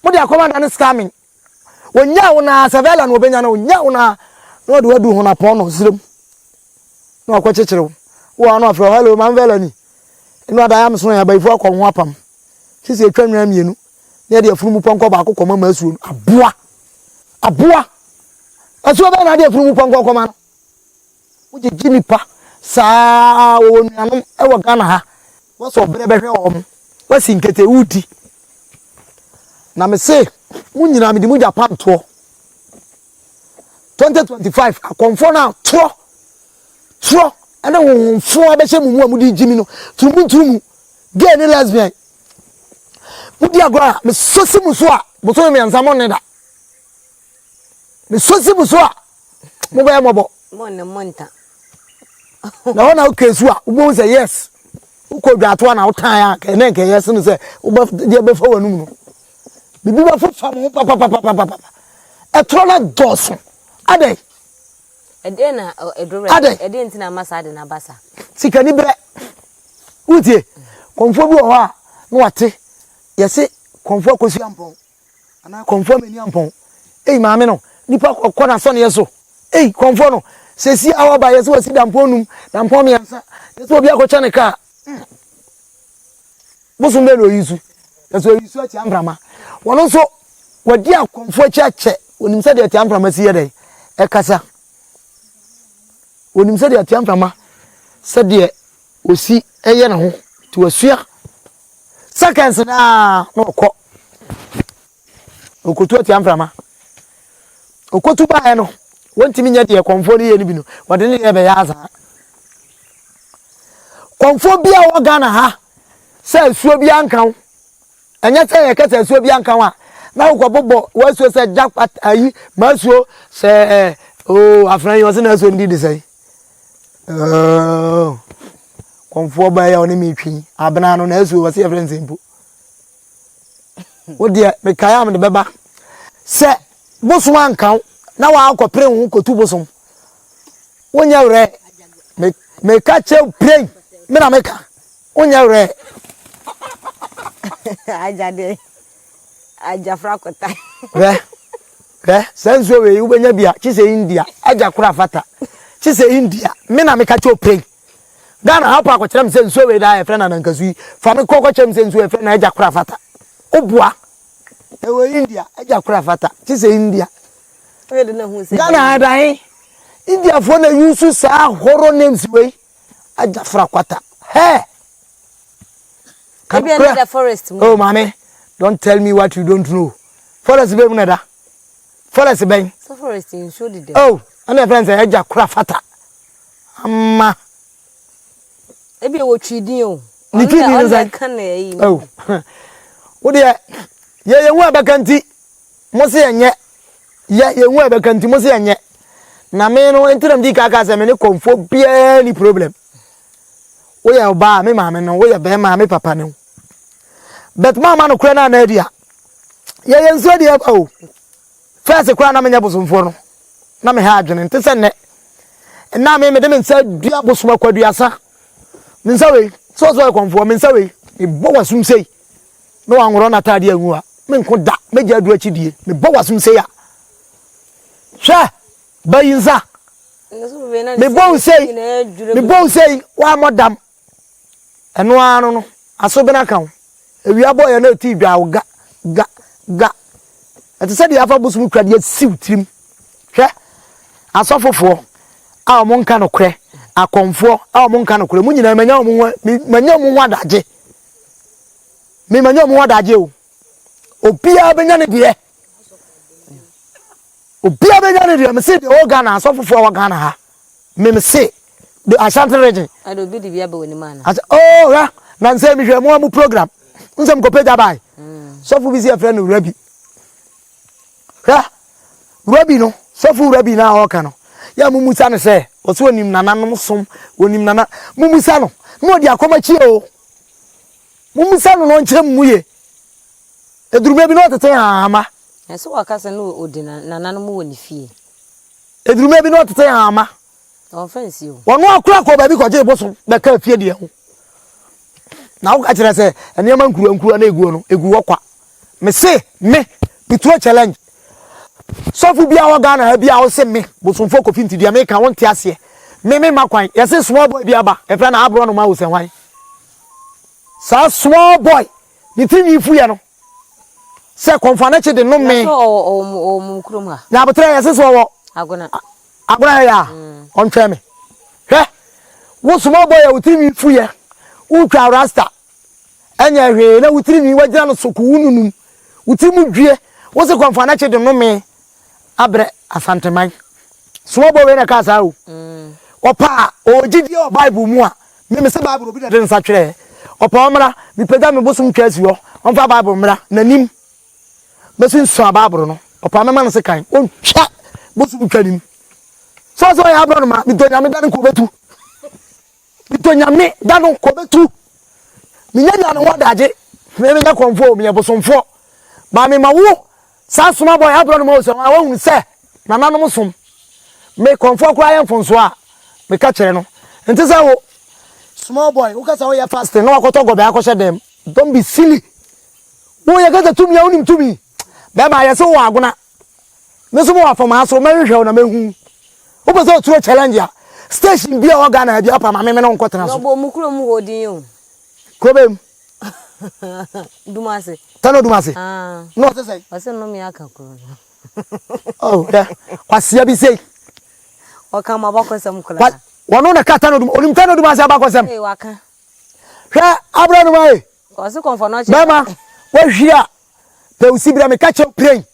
mode akɔm adane scamming wɔnya wo naa sɛvɛla na wɔbɛnya no wɔnya wo naa na wɔde wadu ho napɔn no serem na wakɔkyekyere wo wo ano afrɛ hello man vɛla ni ɛnu adaya meso yɛ abayifoɔ akɔ ho apam sisi atwa nwan mmienu na yɛde afunumu pɔnkɔ baako kɔma ma asuo no aboa aboa asuo bɛn na ade afunumu pɔnkɔ kɔma no Wogyegye nnipa saa wɔwɔ nuanom wɔ Ghana ha wɔsɛ ɔbrɛ bɛhwɛ wɔn wasi nkete wodi na me se mo nyinaa mede mo gya pantoɔ 2025 akɔmfoɔ no a torɔ torɔ. Ɛne honhom fo abɛhyɛ mo mu a mode gyi mi no, turumu nturumu, gay ne lesbian. Modi agorɔ a, mesɔ si mo so a, bosome mmiɛnsa mo nne da. Mesɔ si mo so a, mobɛyɛ mmɔbɔ. Mo ne mo nta. Na hɔ na wokɛ su a, wobɛhu sɛ yes, wokɔ dwaatoa na wotan a, kɛ ne nkɛyɛ sene sɛ wobɛdeɛ bɛfa w'anum no. Biribi bɛfofa mo ho papapapapapa. Ɛtorɔ no dɔɔso. Adɛn? Ɛdeɛn na ɛduru Adɛn? Ɛdeɛn nti na ama saa de no aba saa? Sikani berɛ. Wotie? Kɔmfoɔ bi wɔ hɔ a na wate yɛse kɔmfoɔ akɔsua mpɔn anaa kɔmfoɔ amani ampɔn. Ei maame no, nipa kɔ n'asɔneɛ so. Ei kɔmfoɔ no, sɛsi a waba yɛse wasi dampɔn num, dampɔn mmiɛnsa, yɛse obi akɔkyɛ ne kaa. Bosom bɛn na oyi su? Yɛse oyi su atia mframa. Wɔn nso wɔadi akɔmfoɔ akyi akyɛ. Wɔnim sɛdeɛ atia mframa si yɛ dɛn? Ɛkasa. Wɔnim sɛdeɛ atia mframa sɛdeɛ osi yɛ ne ho. Nti wasua seconds naa na ɔkɔ. Ɔkɔtu atia mframa. Ɔkɔtu baeɛ no, wɔntumi nyɛ deɛ kɔmfoɔ no yɛ no bi no, wɔde ne deɛ bɛyɛ azaa. Kɔmfoɔ bi a wɔ Ghana ha sɛ asuo bi anka wo, ɛnyɛ sɛ yɛka sɛ asuo bi anka wo a, na wokɔbobɔ w'asuo sɛ jackpot ayi m'asuo sɛ ɛɛ oo afra yi ɔsɛ n'asuo no di de sɛn. Oo kɔmfoɔ baa yi a ɔne me twi abena no n'asuo ɔsɛ yɛfrɛ no sɛ mpo. Wo deɛ mekae a mede bɛba sɛ bosom anka wo na waakɔpere wo ho kɔtu bosom. Wonyɛ werɛ. Me meka kyerɛ pray me na meka. Wonyɛ werɛ. Agya deɛ agyafra kɔta. Hwɛ hwɛ saa nsuo wei wobɛnya bi a kye sɛ India agya koro afata kye sɛ India me na meka kyerɛ pray. Ghana ha pa akɔkyerɛ me sɛ nsuo wei daa yɛfrɛ no anankasu yi fa me kɔ kɔkyerɛ me sɛ nsuo yɛfrɛ no agya koro afata. Woboa ɛwɔ India agya koro afata kye sɛ India. Ghana ha da he Indiafoɔ na use saa horror names wei agyafra kwata hɛ. Ebi ɛna da forest mu. Oh maame, don't tell me what you don't know. Forest bɛn mu na da? Forest bɛn? So forest nsuo deda. Oh, ɛna ɛfrɛ sɛ agya kora fata. Ama. Ebi wɔ twi din o. Ne twi din no sɛ. Oh. Wo deɛ yɛ yɛn ho abɛka nti mo se yɛnyɛ yɛ yɛn hu a ɛbɛka nti mo se yɛnyɛ na me no nti na medi kan kaa sɛ me ne kɔmfoɔ biara ni problem woyɛ ɔbaa me maame no woyɛ bɛrima me papa no but maama no korɛ no anaa adi a yɛyɛ nsuo deɛ ɛba o fɛs koraa na menyɛ bosomfoɔ no na meha adwene nte sɛ nnɛ nna me mede me nsa dua bosom akwaduasa me nsa wei sɛ ɔsɛ ɔyɛ kɔmfoɔ me nsa wei mebɔ wasum sei na wanworɔ n'atadeɛ angu a, menko da, mɛgya aduru akyi die, mebɔ w'asom sei a. Hwɛ, bayi nsa, mebɔ wo sei, mebɔ wo sei, woammɔ dam. Ɛno ara no no, asobena ka wo. Awia bɔeɛ na ɛtii dwaa wo ga, ga, ga. Ɛte sɛ deɛ afa bosom twa deɛ siw tirim. Hwɛ, asɔfofoɔ a wɔn nka nokorɛ, akɔmfoɔ a wɔn nka nokorɛ, mo nyinaa manya wɔn ho, manya wɔn ho adagye. Me manya ɔmo ho adagye o. Obiara bɛnya ne deɛ. Obiara bɛnya ne deɛ. Mese deɛ ɔwɔ Ghana asɔfofoɔ a wɔ Ghana ha. Me mese the Ashanti region. Ade obi de bi aba w'anim ana? Ase oh hwɛ na nsɛ mehwɛ mo a mo program. Nsɛ mekɔpɛ gya bae. Sɔfo bi si yɛfrɛ no Rabi. Hwɛ Rabi no sɔfo Rabi no a ɔka no. Yɛ mumusa no sɛ ɔsɛ onim nananom som onim nana mumusa no na ɔde akɔm akyi o. Mommisa no na ɔnkyerɛ mo mu ye. Ɛduru berɛ bi na ɔtete nhahamma. Ɛsɛ waka sɛ na ɔdi nananom wɔ ne fie. Ɛduru berɛ bi na ɔtete nhahamma. Ɔmfa nsi o. Ɔno akora kɔɔ baabi kɔgyee bosom bɛkaa fie deɛ ho. Na woka kyerɛ sɛ nneɛma nkuruwa nkuruwa na ɛguo no, ɛgu hɔ kwa. Mese me, meturo challenge. Sɔfo bi a wɔ Ghana ha bi a wose me, bosomfoɔ Kofi nti deɛ meka wonte aseɛ. Me memma kwan. Yɛse small boy bi aba, yɛfrɛ no aborɔnoma wo sɛ hwan? Saa small boy ne ti nwi fuyɛ no sɛ kɔnfanɛkye de no me. Na abotrɛ yɛ sese ɔwɔ agona agona yɛ a ɔntwɛn me. Hwɛ wo small boy a wo ti nwi fuyɛ wotwa rasta ɛnyɛ hwee na wo tiri nwi wagyina no soko wo nunum wo ti mu dwie wo se kɔnfanɛkye de no me abrɛ asanteman. Small boy wei na kaa saa o. Ɔpɛ a, ɔwɔ gyidie wɔ Bible mu a, me mese Bible obi na ɛde ne nsa twerɛɛ. Ɔpɛ a ɔmmra, mepagya me bosom twa asi hɔ, ɔmfa Bible mmra, n'anim. Mɛsunsua Bible no. Ɔpɛ a mɛma no sekan, ɔntwa bosom twa no mu. Sɛ ɔsɛ ɔyɛ aborɔnoma, medɔ Nyame da no nka ɔbɛtu. Metɔ nyame da no kɔbɛtu. Menya nya ne ho adagye. Me menyɛ kɔmfoɔ o, meyɛ bosomfoɔ. Ba mema wo saa soma bɔ yɛ aborɔ no ma wo sɛ wɔn a wɔhunu sɛ nananom som. Me kɔmfoɔ koraa yɛ mfonsoɔ a meka kyerɛ no. Nte sɛ wo small boy woka sɛ woyɛ fasting na wakɔtɔ gɔbɛ akɔhyɛ dɛm. Don't be silly. Wo yɛ kasa tumi a wonim tumi. Bɛrima yɛ sɛ wowɔ agona. Me nso mewɔ afɔmaa so mɛhwehwɛ wo na mɛhu. Wopɛ sɛ ɔturo challenge a station bi a ɛwɔ Ghana ha bi apa ma me me ne wo nkɔtena so. Na ɔbɔ mu kurom hɔ din o. Kuro bɛn mu? Dumase. Tano Dumase. Ah. Na ɔsɛ sɛn? Ɔsɛ nnome aka kuro no. Oh, hwɛ. Kwasia bi sei. Ɔka mo abakɔsɛm koraa. Wɔno na ka Tano Dumase. Onim Tano Dumase abakɔsɛm. Ee, waka. Hwɛ, abra no ma e. Ɔse kɔmfɔ no ɔkyɛ. Bɛrima, wahwiri a, pɛ wo sibira meka kyɛw pirain.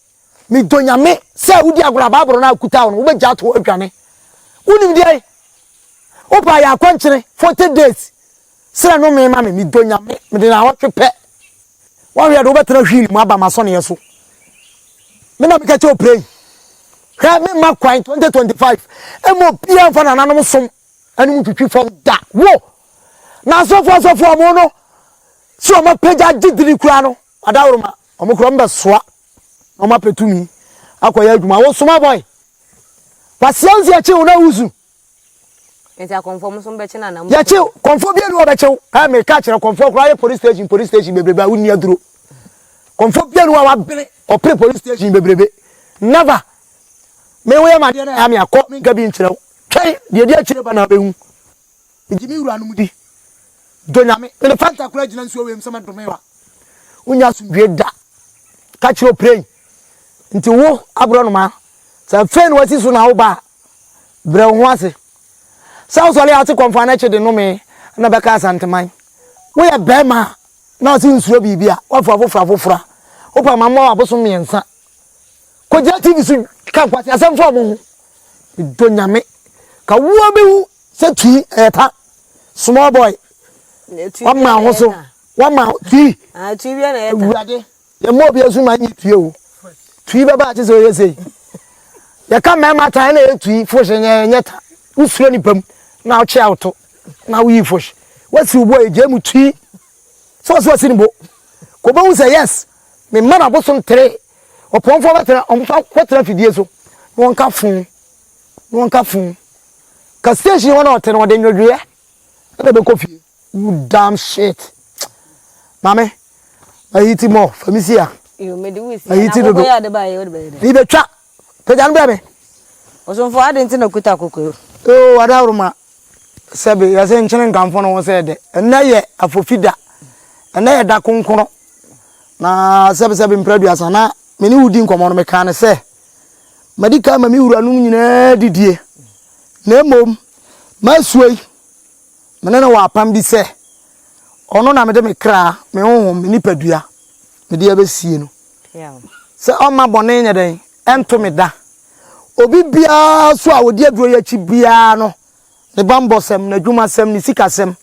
Medɔ Nyame sɛ wodi agorɔ a Bible no a kuta wo no wobɛgya ato hɔ adwane. Wonim deɛn? Wopɛ a yɛ akɔnkyene 40 days srɛ nome ma me. Medɔ Nyame mede naawɔtwe pɛ. Woahwɛ de wobɛtena wheel mu aba m'asɔneɛ so. Me na meka kyɛ wo pray. Hwɛ memma kwan 2025 ɛma obiara mfa nananom som anim ntwitwi fam da. Wo! Na asɔfoɔ asɔfoɔ ɔmo no sɛ ɔmo apagya agye dini koraa no adaworoma ɔmo koraa ɔmo bɛsoa na ɔmo apɛ tumi akɔyɛ adwuma wo soma boy kwasia nsi akyi wo na wusu. Nti akɔnfoɔ mo so mbɛkye na na mo. Yɛkye kɔnfoɔ bi anu ɔbɛkyew ɛ meka kyerɛ kɔnfoɔ koraa yɛ police station police station bebrebe a wonni aduro kɔnfoɔ bi anu a wabene ɔpere police station bebrebe never me woyɛ ma adeɛ na ɛyɛ me akɔ menka bi nkyerɛ wo twɛn deɛ di akyire ba na abɛhu Megye me wuranom di. Dɔ Nyame. Mede Fanta koraa gyina nsuo wei mu sɛ mɛdome wa. Wonya asomdwie da. Ka kyerɛ oprɛn. Nti wo aborɔnoma, sɛ afei na wasi so na woba a, brɛ wo ho ase. Sɛ wosɔre a wote kɔmfoa no akyi de nnome na bɛka Asanteman. Woyɛ bɛrima a na ɔse nsuro biribi a, woafu afoforo afoforo a, wopɛ ma mmoa wo abosom mmiɛnsa. Kɔgyina TV so ka nkwaseasɛm fa wɔn ho. Medɔ Nyame. Ka woa bɛhu sɛ tui ɛyɛ ta small boy wama ho so wama tui ah, awurade yɛmmɔ obi asu ma nye tui o tui bɛba akye sɛ ɔyɛ sei yɛka mmarima ta ɛna ɛyɛ tui fohye nyɛ nyɛ ta wosuro nipa mu na wokye awoto na woyi fohye wasi wo bo a ɛgya mu tui sɛ ɔsɛ wasi ne bo kɔbɛhu sɛ yes mema no abosom tere ɔpɔnfoɔ bɛtena ɔmfa kɔtena fidie so na wɔnka fo na wɔnka fo Ka station hɔ na ɔte no ɔde nwodwoeɛ ɛna ɛbɛkɔ fie. You damn shit. Maame, mahiti mɔ, fa mi si ha. Mahiti dodo. Mebɛtwa. Pagya no brɛ me. Ɔsomfo ade nti na okuta koko yi. Oo, adaworoma. Sɛbe, yɛsɛ nkyene nkamfo no ho sɛ ɛdɛ. Ɛnnɛ yɛ afofi da. Ɛnnɛ yɛ da kronkron. Na sɛbe sɛbe mpra aduasa na me ne wo di nkɔmmɔ no mekaa no sɛ Madi kan ma me wuranom nyinaa didie, na mmom m'asuo yi, me ne no wɔ apam bi sɛ, ɔno na mede me kra, me honhom, me nipadua, mede abɛsie no, sɛ ɔmma bɔne nyɛ dɛn ɛnto me da. Obi biara so a ɔdi aduro yi akyi biara no, ne bammɔsɛm, n'adwumasɛm, ne sikasɛm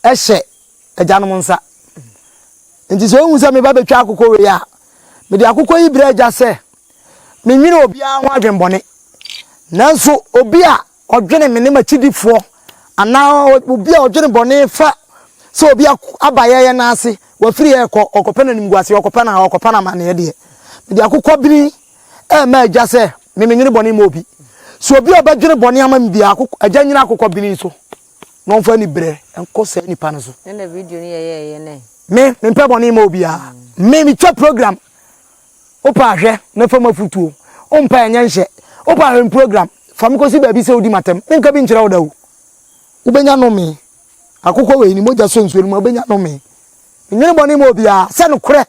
hyɛ agyanom nsa. Enti sɛ ohu sɛ meba betwa akokɔ wei a, mede akokɔ yi brɛ agya sɛ menwene obiara ho adwemmɔne. Nanso obi a ɔdwene me ne m'akyidifoɔ anaa obi a ɔdwene bɔne fa sɛ obi aba yɛn nan ase, wafiri yɛn kɔ, ɔkɔpɛ no animguaseɛ, ɔkɔpɛ no haw, ɔkɔpɛ no amanneɛ deɛ, mede akokɔ bini rema agya sɛ me menwene bɔne mma obi. Sɛ obi a ɔbɛdwene bɔne ama me biara, agya nnyina akokɔ bini so. na ɔmfa anibrɛ nkɔ saa nipa no so. Ne na video no yɛyɛɛyɛ nɛ. Me mempɛ bɔne ma obiara. Me metwa program. Wopɛ ahwɛ na fa mu afutuo. Wompɛ ɛnyɛ nhyɛ. Wopɛ ahwɛ me program. Fa me kɔsi baabi sɛ wodi m'atɛm. Menka bi nkyerɛ wo da o. Wobɛnya nome. Akokɔ wei ne mogya sɔ nsuo no mu a wobɛnya nome. Menwene bɔne ma obiara. Sɛ nokorɛ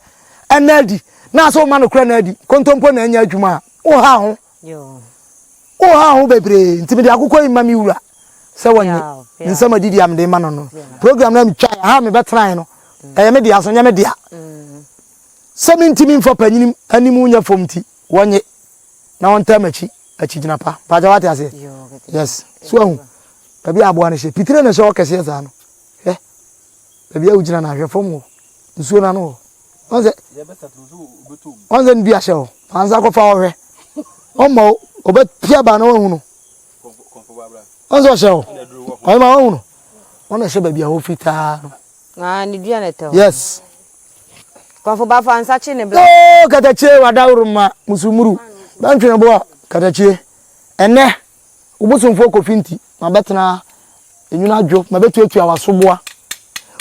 ɛna adi na sɛ woma nokorɛ na adi kontompo na ɛnyɛ adwuma a woha ho. Woha ho bebree nti mede akokɔ yi ma me wura sɛ wɔnye ne nsɛm adidi a mede ma no no. Program na metwa ha mebɛtenae no ɛyɛ me dea so nyɛ me dea. Sɛ mentimi mfa panyinim anim nyɛ fam nti wɔnye na wɔntaa m'akyi akyigyina pa. Mpakyɛ wate aseɛ? Yes. So ahu. Baabi a aboa no hyɛ. Pitire na ɛhyɛ hɔ kɛseɛ saa no. Hwɛ. Baabi a wogyina no ahwɛ fam hɔ. Nsuo no ano hɔ. Wɔn sɛ wɔn sɛ nnua hyɛ hɔ. Fa nsa kɔfa hɔ hwɛ. Ɔmma wo. Ɔbɛpia ba na wahunu. Wɔn sɛ ɔhyɛ hɔ. Ɔyɛ ma wahunu. Wɔn na ɛhyɛ baabi a hɔ fitaa no. Ah, ne dua na ɛtɛ hɔ. Yes. Kɔfo ba fa nsa kye ne bla. Oo, katakyie wadaworo ma musumuru. Bɛntwene boa katakyie. Ɛnɛ Wo bosomfoɔ Kofi nti, mabɛtena enwunu adwo, mabɛtuatua w'asoboa.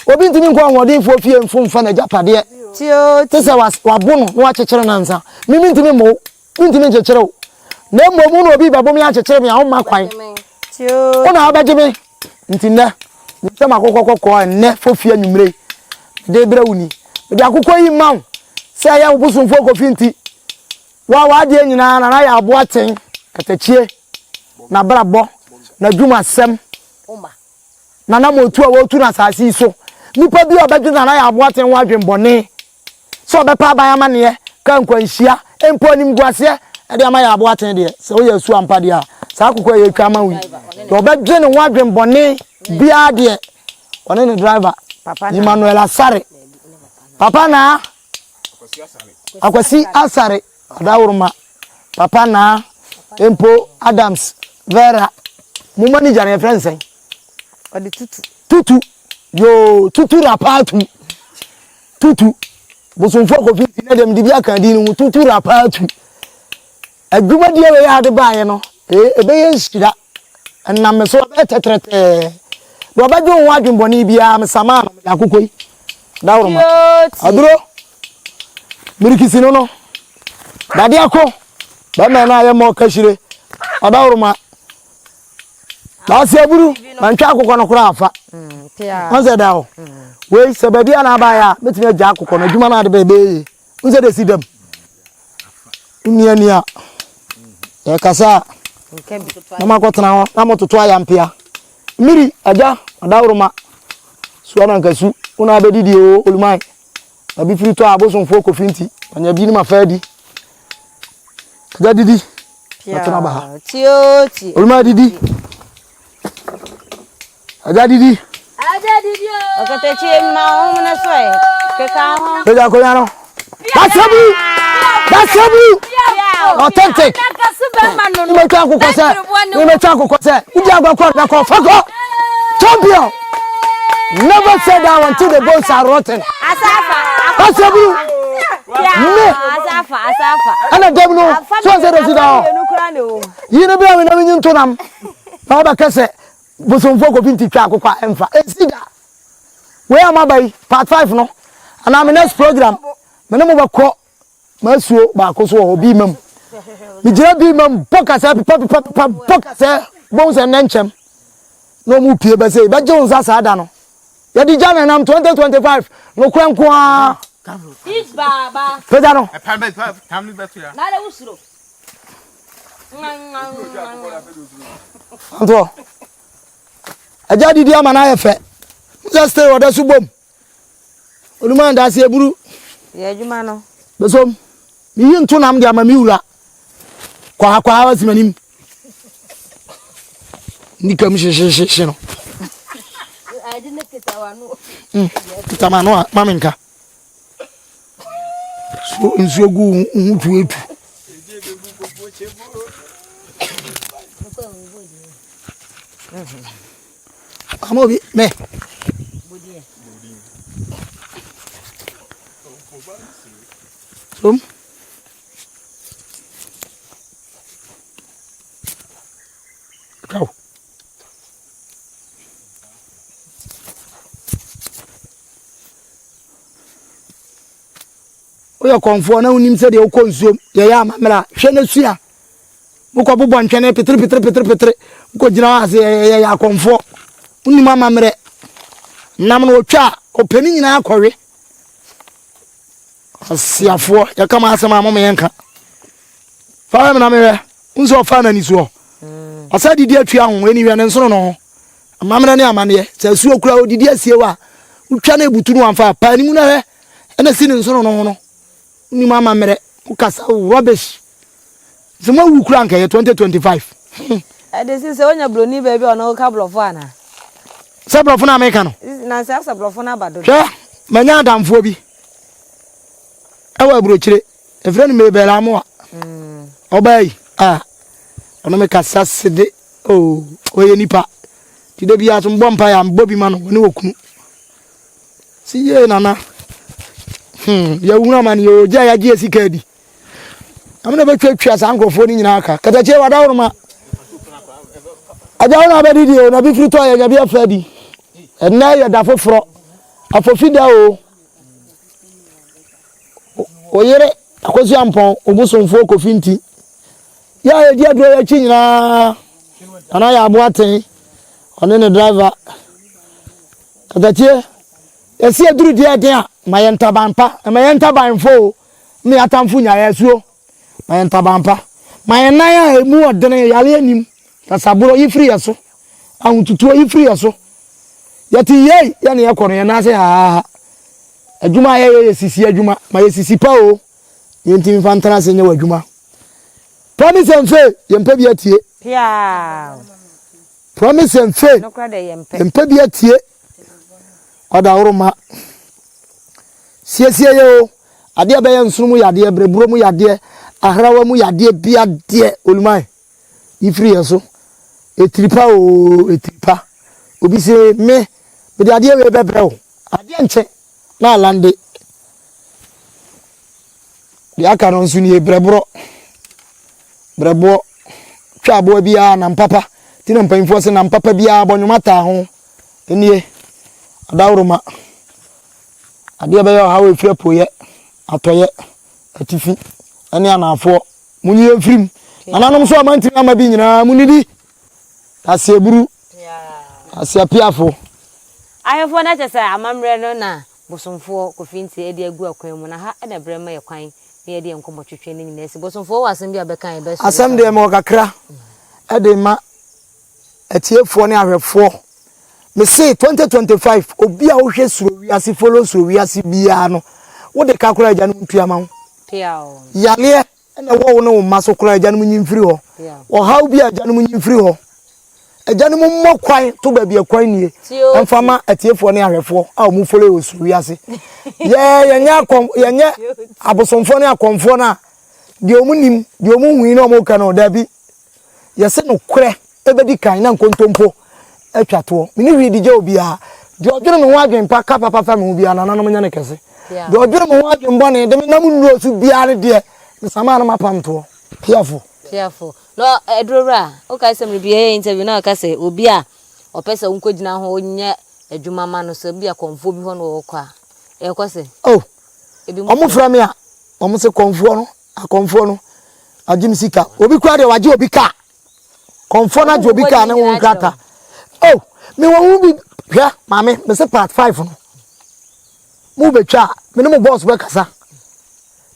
Obi ntumi nkɔ ɔhoɔdenfoɔ fie mfo mfa n'agyapadeɛ, te sɛ wabo no na wakyekyere no ansa. Me mentumi mmɔ wo, mentumi nkyekyere wo, na mmom wo na obi rebɛbo me akyekyere me a, womma kwan. Wo na wobɛgye me. Nti nnɛ, nim sɛ m'akokɔ kɔkɔɔ a nnɛ fofie anwummere yi, mede rebrɛ wo ni. Mede akokɔ yi rema wo sɛ ɛyɛ wo bosomfoɔ Kofi nti. Wo a w'adeɛ nyinaa Nana yɛ aboaten, katakyie, n'abrabɔ, n'adwumasɛm, n'anammɔntuo a wɔretu no asase yi so. Nipa bi a ɔbɛdwene Nana yɛ aboaten ho adwenbɔne sɛ ɔbɛpɛ aban amaneɛ, kaa nkwanhyia, mpo animguaseɛ de ama yɛ aboaten deɛ, sɛ woyɛ asu ampa deɛ a, saa akokɔ a yɛretwa ama wo yi, deɛ ɔbɛdwene ho adwenbɔne biara deɛ, ɔne ne driver, Emmanuel Asare, Papa Naa. Akwasi Asare Adaworoma, Papa Naa, mpo Adams Vera, mo manager no yɛfrɛ no sɛn? Ɔde Tutu. Tutu, yoo, Tutu Rapaatu. Tutu, bosomfoɔ Kofi nti na deɛ mede bi aka din no ho, Tutu Rapaatu. Adwumadie wei a ade baeɛ no, ɛbɛyɛ nhyira. Ɛnam me so, ɛbɛyɛ tɛtrɛtɛɛ. Deɛ ɔbɛdwe wo ho adwenbɔne biara, mesamaa no, mede akokɔ yi dawuroma. Aduro, mirikisi no no, dadeɛ ko, bɛrima no ayɛ mɔ kahyire, ɔdawuroma. Baasi aburu, mantwa akokɔ no koraa afa. Wɔn sɛ da hɔ. Wei sɛ baabi a na abaeɛ a, mɛtumi agya akokɔ no, adwuma no ade bɛyɛ bɛyɛ yie. N sɛ de si dɛm. Nni ani a yɛkasa a na makɔtena hɔ na mototo ayampea. Mmiri agya adaworoma sua na nkasu wo na abɛdidi o oluman. Na bi firi tɔ a abosomfoɔ kofi nti manya bi ne mafa adi. Agya didi matena ba ha. Oluman didi. Agya didi. Agya didi o. Ɔkatakyie mma wo homene so ɛ. Keka wo ho. Pagya akonnwa no. Dasebu! Dasebu! Authentic. Nimetwa akokɔ sɛ. Nimetwa akokɔ sɛ. Wodi agua kɔ bɛkɔ fakɔ. Champion. Never say that until the bones are rotten. Dasebu! Me. Ɛna dɛm no. So ɔsɛ dɛ si da hɔ. Yi ne bere a me na menyi nto nam. Na wɔbɛka sɛ bosomfoɔ kofi nti twa akokɔ a ɛmfa ɛnsi da. Wei a maba yi part 5 no anaa me next program me ne mo bɛkɔ m'asuo baako so wɔ hɔ bi mam. Megyina bi mam bɔ kasɛɛ pepa pepa pepa bɔ kasɛɛ bohu sɛ nnɛ nkyɛm na ɔmo pie bɛsɛ bɛgye wo nsa saa da no. Yɛde gya na nam 2025 nokorɛ nko ara. Pagya no. Antoɔ. Agya didi ama no ayɛ fɛ. Sɛ still ɔda so bom. Onuma ndase eburu. Yɛ adwuma no. Besom. Miyi nto nam de ama me wura. Kwaha kwaha wasi m'anim. Nika mu hyehyehyehye no. Kita m'ano a ma menka. So nsuo gu wo ho tu etu. Ama obi mɛ. Som. Tchau. Woyɛ kɔmfoɔ na wonim sɛdeɛ wokɔ nsuom yɛyɛ amammerɛ a, hwɛ na sua. Mokɔ bobɔ ntwene petere petere petere petere mokɔgyina hɔ ase yɛyɛ akɔmfoɔ. Wonim amammerɛ. Nam no ɔtwa a, ɔpɛ ne nyinaa kɔwe. Asiafoɔ, yɛka mo asɛm a moma yɛnka. Fa hwɛ me na mehwɛ. Wo sɛ ɔfaa n'ani soɔ. Ɔsɛ didi atua ho, ɛni hwɛ ne nsono no ho. Amammerɛ ne amanneɛ, sɛ asuo kura odidi asie wo a, wotwa no ebutu no amfa a, paa ne mu na hwɛ, ɛna si ne nsono no ho no. Wonim amammerɛ, wokasa rubbish. Sɛ moawu kura anka ɛyɛ 2025. Hmm. Ɛde si sɛ wonya buroni baabi a ɔne wo ka borɔfo anaa? Sɛ borɔfo no a meka no. Na sɛ asɛ borɔfo no aba dodo. Hwɛ, manya adamfoɔ bi ɛwɔ aburokyire, ɛfrɛ no Mabel Amoa. Mm. Ɔbaa yi, a ɔno me kasa sede, oh, ɔyɛ nipa. Ti da biara so mbɔ mpaeɛ a mbɔ bi ma no, ɔne okunu. Si yie nana. Hmm, yɛhunu amane yɛ ogya yɛagye yɛ sika adi. Nyame na bɛtwatwa saa nkurɔfoɔ no nyinaa ka. Katakyie wadaworoma. Agya wo na abɛdidi o, na bi firi tɔ yɛ nya bi afa di. Ɛnnɛ yɛ da foforɔ. Afofi da o. O yere Akosua Mpɔn, obosomfoɔ Kofi nti. Yɛ a yɛdi aduro yɛ akyi nyinaa. Nana yɛ aboaten, ɔne ne driver. Katakyie, yɛsi aduru deɛ ɛden a, ma yɛ ntaban pa. Ɛma yɛ ntaban fo o. Me atamfo nya yɛn asuo, ma yɛn ntaban pa. Ma yɛn nan a emu wɔ dene, yareɛ nnim. Sasaborɔ, yi firi yɛn so. Ahotutuo, yi firi yɛn so. Yɛte yei, yɛne yɛkɔ no, yɛn nan ase hahaaha. Adwuma a yɛyɛ yɛ sisi adwuma, ma yɛ sisi pa o. Yɛntumi mfa ntena ase nyɛ w'adwuma. Promise and fail, yɛmpɛ bi atie. Promise and fail, yɛmpɛ bi atie. Ɔdaworo ma. Siesie yɛ o. Adeɛ bɛyɛ nsono mu yadeɛ, brɛborɔ mu yadeɛ, ahrawa mu yadeɛ bi adeɛ. Oluman, yi firi yɛn so. Etiri pa o, etiri pa. Obi se me, mede adeɛ wei bɛbrɛ wo. Adeɛ nkye na alande. Deɛ aka no nso nie, brɛborɔ. Brɛboɔ. Twa aboa biara nam papa. Ti na mpanyinfoɔ se nam papa biara bɔ nnwoma taa ho. Nie, adaworoma. Adeɛ bɛyɛ ɔhaw a ɛfiri apueeɛ, atɔeɛ, atifi ne anaafoɔ. Monyi yɛn mfiri mu. Nananom nso a moantumi amma bi nyinaa, monnidi. Aseɛburu, aseapiafo. Ahwɛfoɔ na kyerɛ sɛ amammerɛ no na bosomfoɔ Kofi Nti de agu akwan mu na ha na berɛ ma yɛ kwan na yɛde yɛn nkɔmmɔ twetwe no nyinaa asi. Bosomfoɔ wɔ asɛm bi a bɛka a yɛbɛsrɛ Asɛm deɛ mewɔ kakra de ma Atiefoɔ ne ahwɛfoɔ, mese 2025 obi a wohwɛ suro wiase follow suro wiase biara no, wode ka koraa agya no ntua ma wo. Yareɛ na ɛwɔ wo ne wo mma so koraa agya no nyi mfiri hɔ. Ɔhaw bi a agya no nyi mfiri hɔ. Agya no mmɔ kwan to baabi a kwan nie. Ɛmfa ma atiefoɔ ne ahwɛfoɔ a wɔn follow wɔ suro wiase. Yɛ yɛnyɛ akɔm yɛnyɛ abosomfoɔ ne akɔmfoɔ no a deɛ wɔn nim deɛ wɔn hui na wɔn ka no daabi. Yɛse nokorɛ bɛdi kan na nkontompo atwa toɔ. Mene hwee di gya obiara. Deɛ ɔdwene me ho adwen pa ka papa fa me ho biara, nananom nyɛ no kɛse. Deɛ ɔdwene me ho adwen bɔne de me nam nnuro so biara no deɛ, mesamaa no mapam toɔ. Piafo. Piafo. Na aduro wura, wokae sɛ mmerɛ bi yɛyɛ interview na ɔka sɛ obi a ɔpɛ sɛ wonkɔgyina ho nyɛ adwuma ma no sɛ bi a kɔmfoɔ bi hɔ na ɔkɔ a, ɛkɔ sɛ? Oh, wɔn frɛ me a, wɔn se kɔmfoɔ no Akɔmfoɔ no agye me sika. Obi koraa deɛ wagye obi kaa. Kɔmfoɔ no agye obi kaa ne ho nkrataa. Oh, me wɔ ho bi hwɛ maame me se part five no. Mo betwa a me ne mo boss bɛkasa.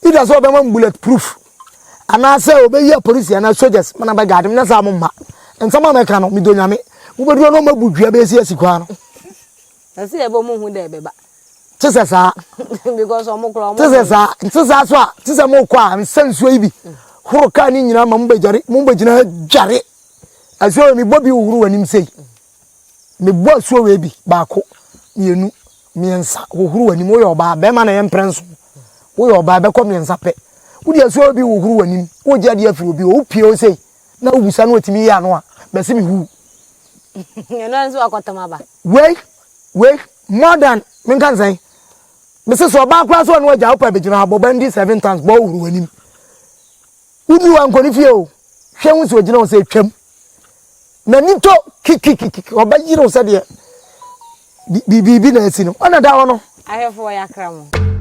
Either sɛ ɔbɛma mo bullet proof anaasɛ ɔbɛyi apolisi anaa soldiers mana bɛgaade me na saa mo mma. Nsɛm a mɛka no medɔ nyame. Mobɛduro no ɔmabu dua bɛsi asi kwan no. Ɛsɛ yɛbɔ mo hu dɛ ɛbɛba. Te sɛ saa. Because ɔmo kora ɔmo. Te sɛ saa. Nte saa so a, te sɛ mo kɔ a, nsa nsuo yi bi. Horo kaa ne nyinaa ma mo bɛgyare, mo bɛgyina ha dware. Asuo wei mebɔ bi hohoro w'anim sei. Mebɔ asuo wei bi baako, mmienu, mmiɛnsa hohoro w'anim. Woyɛ ɔbaa, bɛrima na ɛyɛ mprɛ nson. Woyɛ ɔbaa bɛkɔ mmiɛnsa pɛ. Wode asuo wei bi hohoro w'anim. Wogye adeɛ afiri obi hɔ, wopie hɔ sei na wobisa na otumi yɛ ano a, bɛse me huu. Ɛno nso akɔtɔm aba. Wei Wei more than menka ne sɛn mese sɛ ɔbaa koraa sɛ ɔne wagya wopɛ bɛgyina ha bɔ bandi seven times bɔ wohoro w'anim woduru hɔ nkɔ ne fie o hwɛ hu sɛ ɔgyina hɔ sɛ twam n'ani tɔ kikikiki ɔbɛyere wo sɛdeɛ biribi na asi no ɔna da hɔ no. Ahwɛfoɔ yɛakra mo.